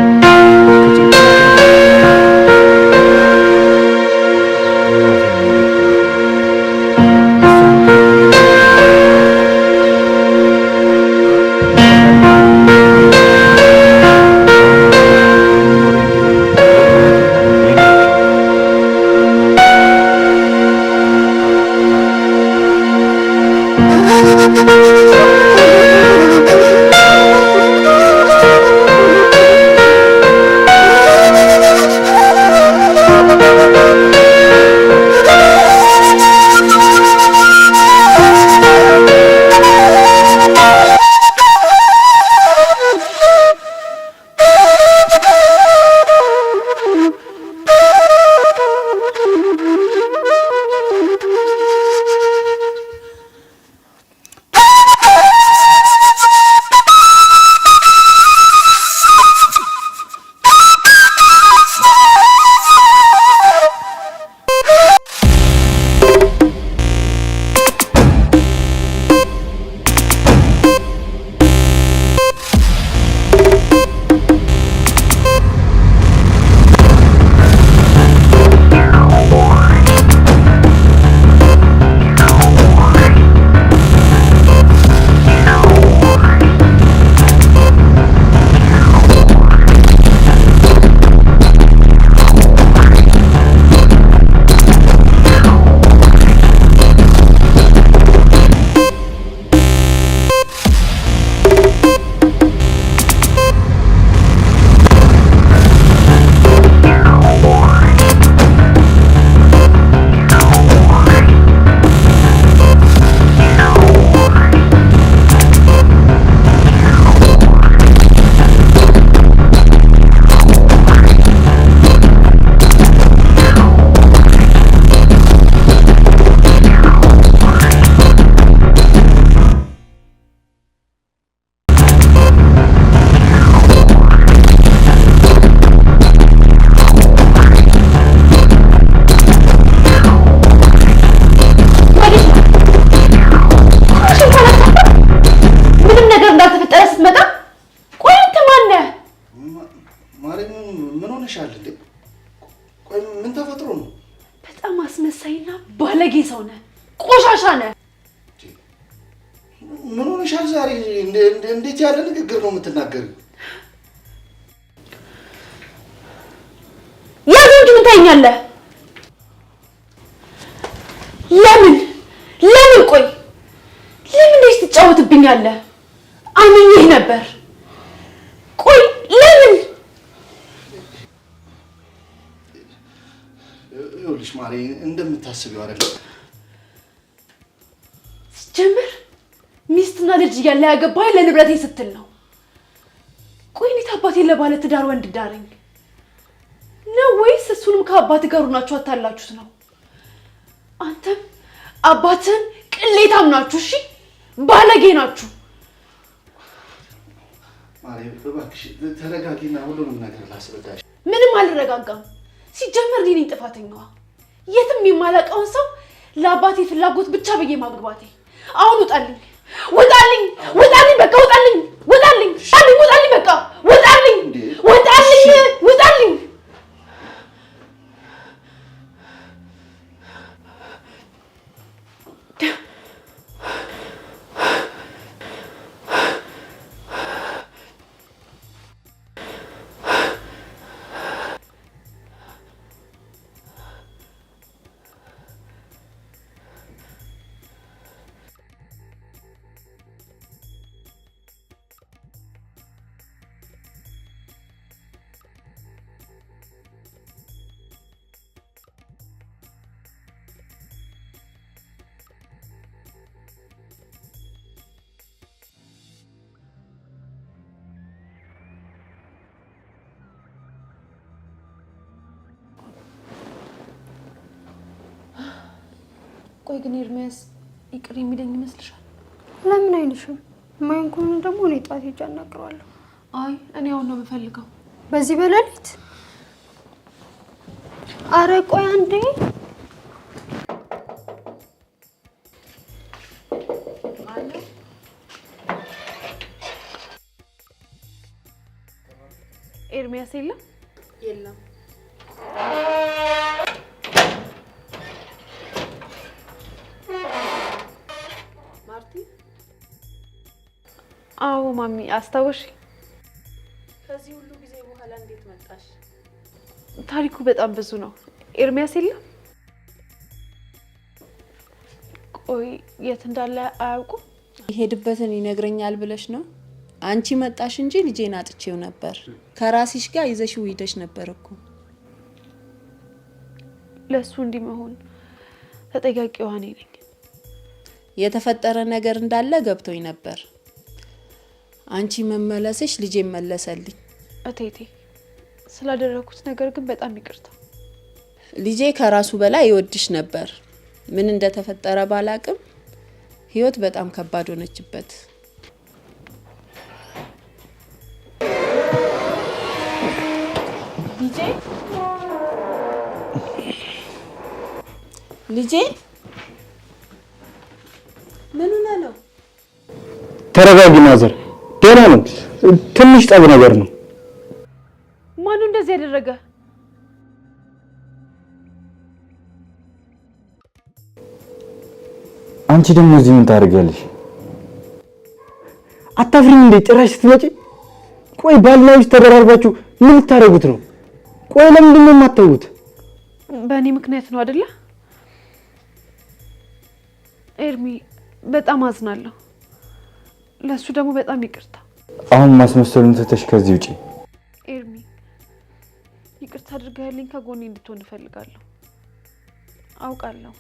ከጭንቅላቴ ምንም ነገር እንዳልተፈጠረ ስትመጣ፣ ቆይ አንተ ማነህ? ማሪ ምን ሆነሻል እንዴ? ቆይ ምን ተፈጥሮ ነው? በጣም አስመሳይና ባለጌ ሰው ነህ፣ ቆሻሻ ነህ። ምን ሆነሻል ዛሬ? እንዴት ያለ ንግግር ነው የምትናገሪው? ያዘው እንጂ ምን ታየኛለህ? ለምን ለምን ቆይ ለምን እንደዚህ ትጫወትብኛለህ? አምኜህ ነበር። ቆይ ለምን? ይኸውልሽ ማሪ እንደምታስቢው አይደለም። ሲጀምር ሚስትና ልጅ እያለ ያገባኝ ለንብረቴ ስትል ነው። ቆይ እንዴት አባቴን ለባለ ትዳር ወንድ ዳረኝ ነው ወይስ እሱንም ከአባት ጋር ሆናችሁ አታላችሁት ነው? አንተም አባትህም ቅሌታም ናችሁ። እሺ ባለጌ ናችሁ። ማሪ እባክሽ ተረጋጊና ሁሉንም ነገር ላስረዳሽ። ምንም አልረጋጋም። ሲጀመር እኔ ነኝ ጥፋተኛዋ። የትም የማላውቀውን ሰው ለአባቴ ፍላጎት ብቻ ብዬ ማግባቴ። አሁን ውጣልኝ፣ ውጣልኝ፣ ውጣልኝ፣ በቃ ውጣልኝ፣ ውጣልኝ፣ ውጣልኝ፣ ውጣልኝ፣ በቃ ውጣልኝ፣ ውጣልኝ፣ ውጣልኝ። ቆይ ግን ኤርሚያስ ይቅር የሚለኝ ይመስልሻል? ለምን አይልሽም? የማይሆን ከሆነ ደግሞ እኔ ጠዋት ሄጄ አናግረዋለሁ። አይ እኔ አሁን ነው የምፈልገው። በዚህ በሌሊት? አረ ቆይ አንዴ። ኤርሚያስ የለም? የለም። ማርቲ? አዎ ማሚ፣ አስታወሽ? ከዚህ ሁሉ ጊዜ በኋላ እንዴት መጣሽ? ታሪኩ በጣም ብዙ ነው። ኤርሚያስ የለም? ቆይ የት እንዳለ አያውቁም? የሄድበትን ይነግረኛል ብለሽ ነው? አንቺ መጣሽ እንጂ ልጄን አጥቼው ነበር። ከራስሽ ጋር ይዘሽው ሂደሽ ነበር እኮ። ለእሱ እንዲህ መሆን ተጠያቂዋ እኔ ነኝ። የተፈጠረ ነገር እንዳለ ገብቶኝ ነበር። አንቺ መመለስሽ ልጄን መለሰልኝ። እቴቴ፣ ስላደረኩት ነገር ግን በጣም ይቅርታ። ልጄ ከራሱ በላይ ይወድሽ ነበር። ምን እንደተፈጠረ ባላቅም ህይወት በጣም ከባድ ሆነችበት። ልጄ፣ ልጄ፣ ምን ሆነህ ነው? ተረጋጊ ማዘር፣ ደህና ነው። ትንሽ ጠብ ነገር ነው። ማነው እንደዚህ ያደረገ? አንቺ ደግሞ እዚህ ምን ታደርጊያለሽ? አታፍሪም እንዴ ጭራሽ ስትመጪ? ቆይ ባልና ሚስት ተደራርባችሁ ምን ልታደርጉት ነው? ቆይ ለምንድን ነው የማታዩት? በእኔ ምክንያት ነው አይደለ? ኤርሚ፣ በጣም አዝናለሁ። ለእሱ ደግሞ በጣም ይቅርታ። አሁን ማስመሰሉን ትተሽ ከዚህ ውጪ። ኤርሚ፣ ይቅርታ አድርገህልኝ ከጎኔ እንድትሆን እፈልጋለሁ። አውቃለሁ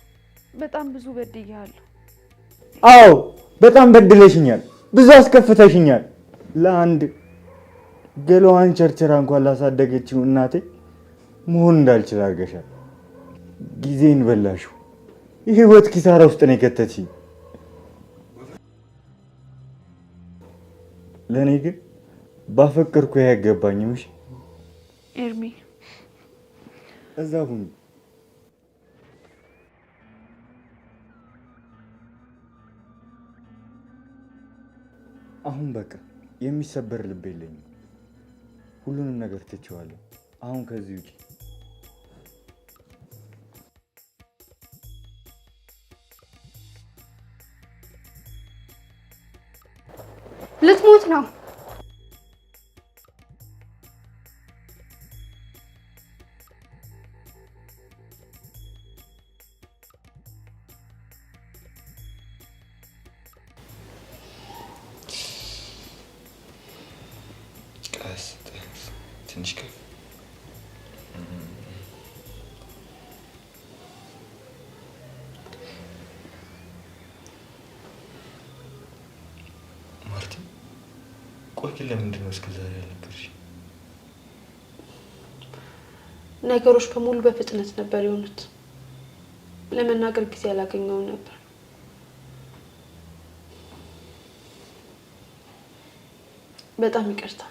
በጣም ብዙ በድዬሃለሁ። አዎ በጣም በድለሽኛል፣ ብዙ አስከፍተሽኛል። ለአንድ ገላዋን ቸርችራ እንኳን ላሳደገችው እናቴ መሆን እንዳልችል አድርገሻል። ጊዜን በላሽው። የህይወት ኪሳራ ውስጥ ነው የከተትሽኝ። ለእኔ ግን ባፈቀርኩ አይገባኝም። እሺ ኤርሚ፣ እዛ ሁኚ። አሁን በቃ የሚሰበር ልብ የለኝም። ሁሉንም ነገር ትቼዋለሁ። አሁን ከዚህ ውጪ። ልትሞት ነው። ቀስ ትንሽ ከፍ። ማርቲ፣ ቆይ ግን ለምንድን ነው እስከ ዛሬ ያልነገርሽኝ? ነገሮች በሙሉ በፍጥነት ነበር የሆኑት። ለመናገር ጊዜ አላገኘውም ነበር። በጣም ይቅርታ።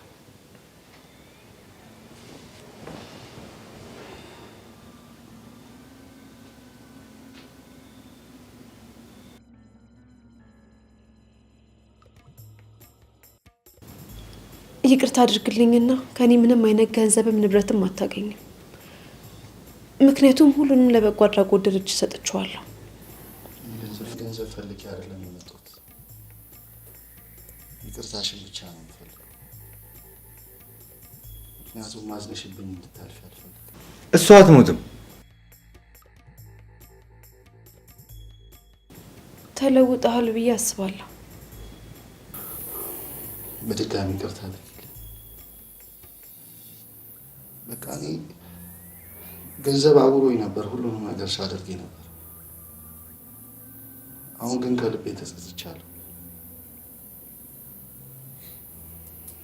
ይቅርታ አድርግልኝና ከኔ ምንም አይነት ገንዘብም ንብረትም አታገኝም። ምክንያቱም ሁሉንም ለበጎ አድራጎት ድርጅት ሰጥቼዋለሁ። ገንዘብ ፈልጌ አይደለም የመጣሁት፣ ይቅርታሽን ብቻ ነው የምፈልገው። ምክንያቱም ማዝነሽብኝ እንድታልፊ አልፈልግም። እሷ አትሞትም። ተለውጠሃል ብዬ አስባለሁ። በድጋሚ ይቅርታ አድርጊልኝ። በቃ እኔ ገንዘብ አብሮኝ ነበር፣ ሁሉንም ነገር ሳደርግ ነበር። አሁን ግን ከልቤ ተጸጽቻለሁ።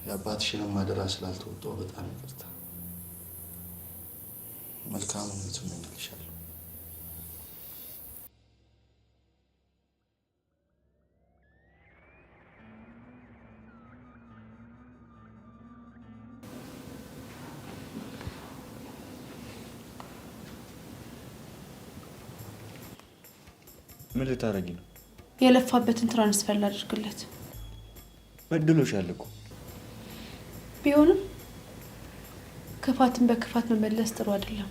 የአባትሽንም አደራ ስላልተወጣሁ በጣም ይቅርታ። መልካሙን እመኝልሻለሁ። ምን ልታረጊ ነው? የለፋበትን transfer ላድርግለት። በድሎሻል እኮ። ቢሆንም ክፋትን በክፋት መመለስ ጥሩ አይደለም።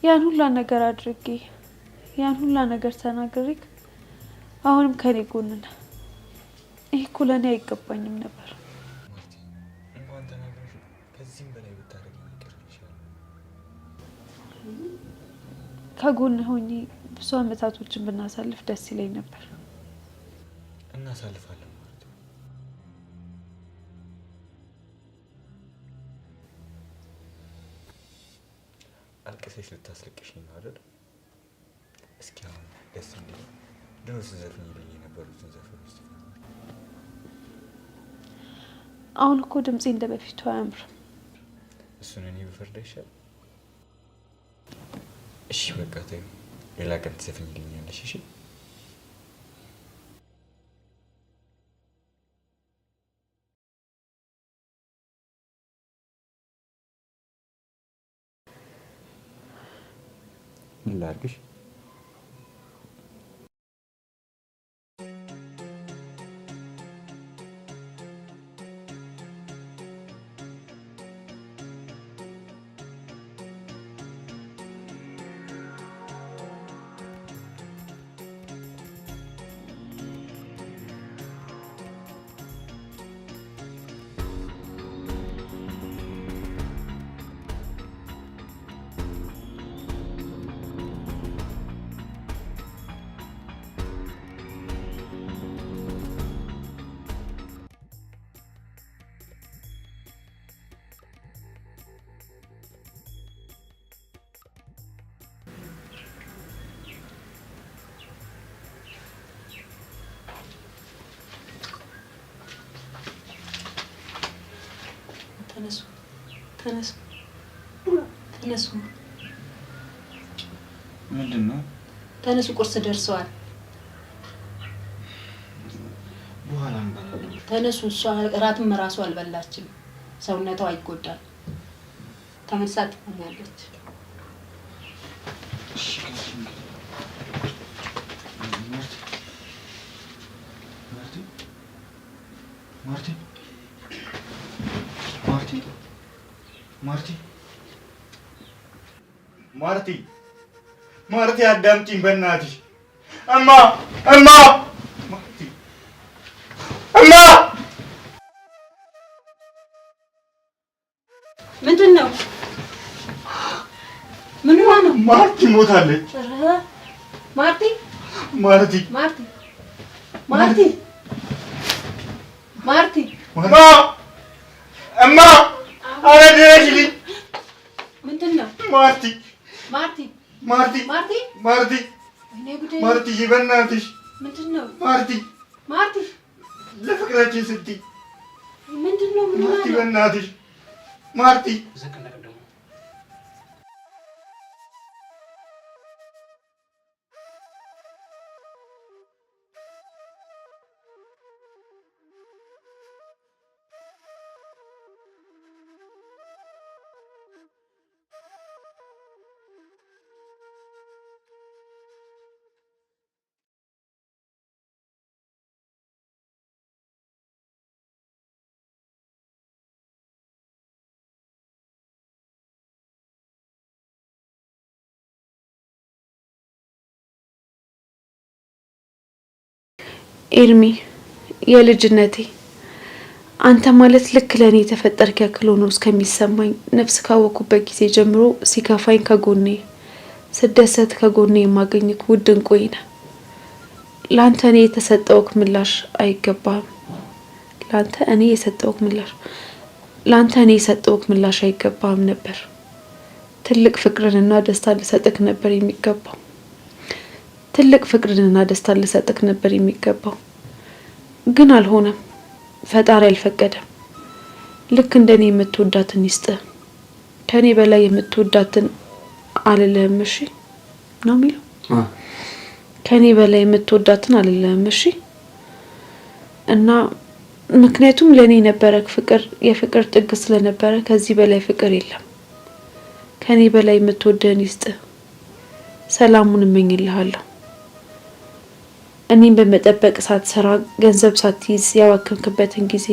ያን ሁላ ነገር አድርጌ፣ ያን ሁላ ነገር ተናግሬክ አሁንም ከኔ ጎን ነህ። ይህ እኮ ለእኔ አይገባኝም ነበር። እንኳን ተናግረሽ ከዚህም በላይ ብታደርጊኝ ይቅርልሻል። ከጎን ሆኜ ብዙ አመታቶችን ብናሳልፍ ደስ ይለኝ ነበር። እናሳልፋለን ማለት ነው። አልቅሰሽ ልታስለቅሽኝ ነው አይደል? እስኪ አሁን ደስ እንዲል ድሮ ስትዘፍኚልኝ የነበሩትን ዘፈኖች ዝፈኚ። አሁን እኮ ድምፄ እንደ በፊቱ አያምርም። እሱን እኔ ብፈርድ አይሻልም? እሺ በቃ ተይው፣ ሌላ ቀን ትዘፍኚልኛለሽ። እሺ። ምን ላድርግሽ? ተነሱ፣ ተነሱ፣ ተነሱ። ምንድን ነው? ተነሱ፣ ቁርስ ደርሰዋል። በኋላ እንበላለን። ተነሱ። እሷ እራትም እራሱ አልበላችም። ሰውነቷ አይጎዳም። ተመልሳ ትሆናለች። ማርቲ፣ ማርቲ፣ ማርቲ፣ ማርቲ፣ ማርቲ፣ አዳምጪኝ በእናትሽ። እማ፣ እማ፣ ማርቲ፣ እማ። ምንድን ነው? ምን ሆና ነው? ማርቲ ሞታለች። ኧረ ማርቲ፣ ማርቲ፣ ማርቲ፣ ማርቲ፣ ማርቲ፣ እማ፣ እማ፣ ኧረ ድረሽልኝ። ምንድን ነው? ማርቲ፣ ማርቲ፣ ማርቲ፣ ማርቲ፣ ማርቲ፣ ወይኔ ጉዴ! ማርቲዬ፣ በእናትሽ። ምንድን ነው? ማርቲ፣ ማርቲ፣ ለፍቅራችን ስትይ። ምንድን ነው? ምን ሆና ማርቲ፣ ነው? በእናትሽ ማርቲ። ኤርሚ፣ የልጅነቴ አንተ ማለት ልክ ለእኔ የተፈጠርክ ያክል ሆኖ እስከሚሰማኝ ነፍስ ካወኩበት ጊዜ ጀምሮ ሲከፋኝ ከጎኔ፣ ስደሰት ከጎኔ የማገኝክ ውድ እንቁዬ ነህ። ለአንተ እኔ የተሰጠውክ ምላሽ አይገባህም። ለአንተ እኔ የሰጠውክ ምላሽ ለአንተ እኔ የሰጠውክ ምላሽ አይገባህም ነበር። ትልቅ ፍቅርንና ደስታን ልሰጥክ ነበር የሚገባው። ትልቅ ፍቅርንና ደስታን ልሰጥክ ነበር የሚገባው፣ ግን አልሆነም። ፈጣሪ አልፈቀደም። ልክ እንደኔ የምትወዳትን ይስጥህ። ከኔ በላይ የምትወዳትን አልልህም፣ እሺ ነው የሚለው። ከኔ በላይ የምትወዳትን አልልህም፣ እሺ። እና ምክንያቱም ለእኔ የነበረ ፍቅር የፍቅር ጥግ ስለነበረ ከዚህ በላይ ፍቅር የለም። ከኔ በላይ የምትወደን ይስጥ። ሰላሙን እመኝልሃለሁ። እኔም በመጠበቅ ሳትሰራ ገንዘብ ሳትይዝ ያባከንክበትን ጊዜ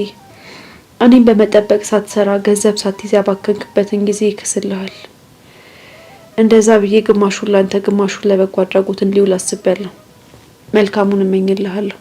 እኔም በመጠበቅ ሳትሰራ ገንዘብ ሳትይዝ ያባከንክበትን ጊዜ ይክስልሃል። እንደዛ ብዬ ግማሹን ላንተ ግማሹን ለበጎ አድራጎት እንዲውል አስቤያለሁ። መልካሙን እመኝልሃለሁ።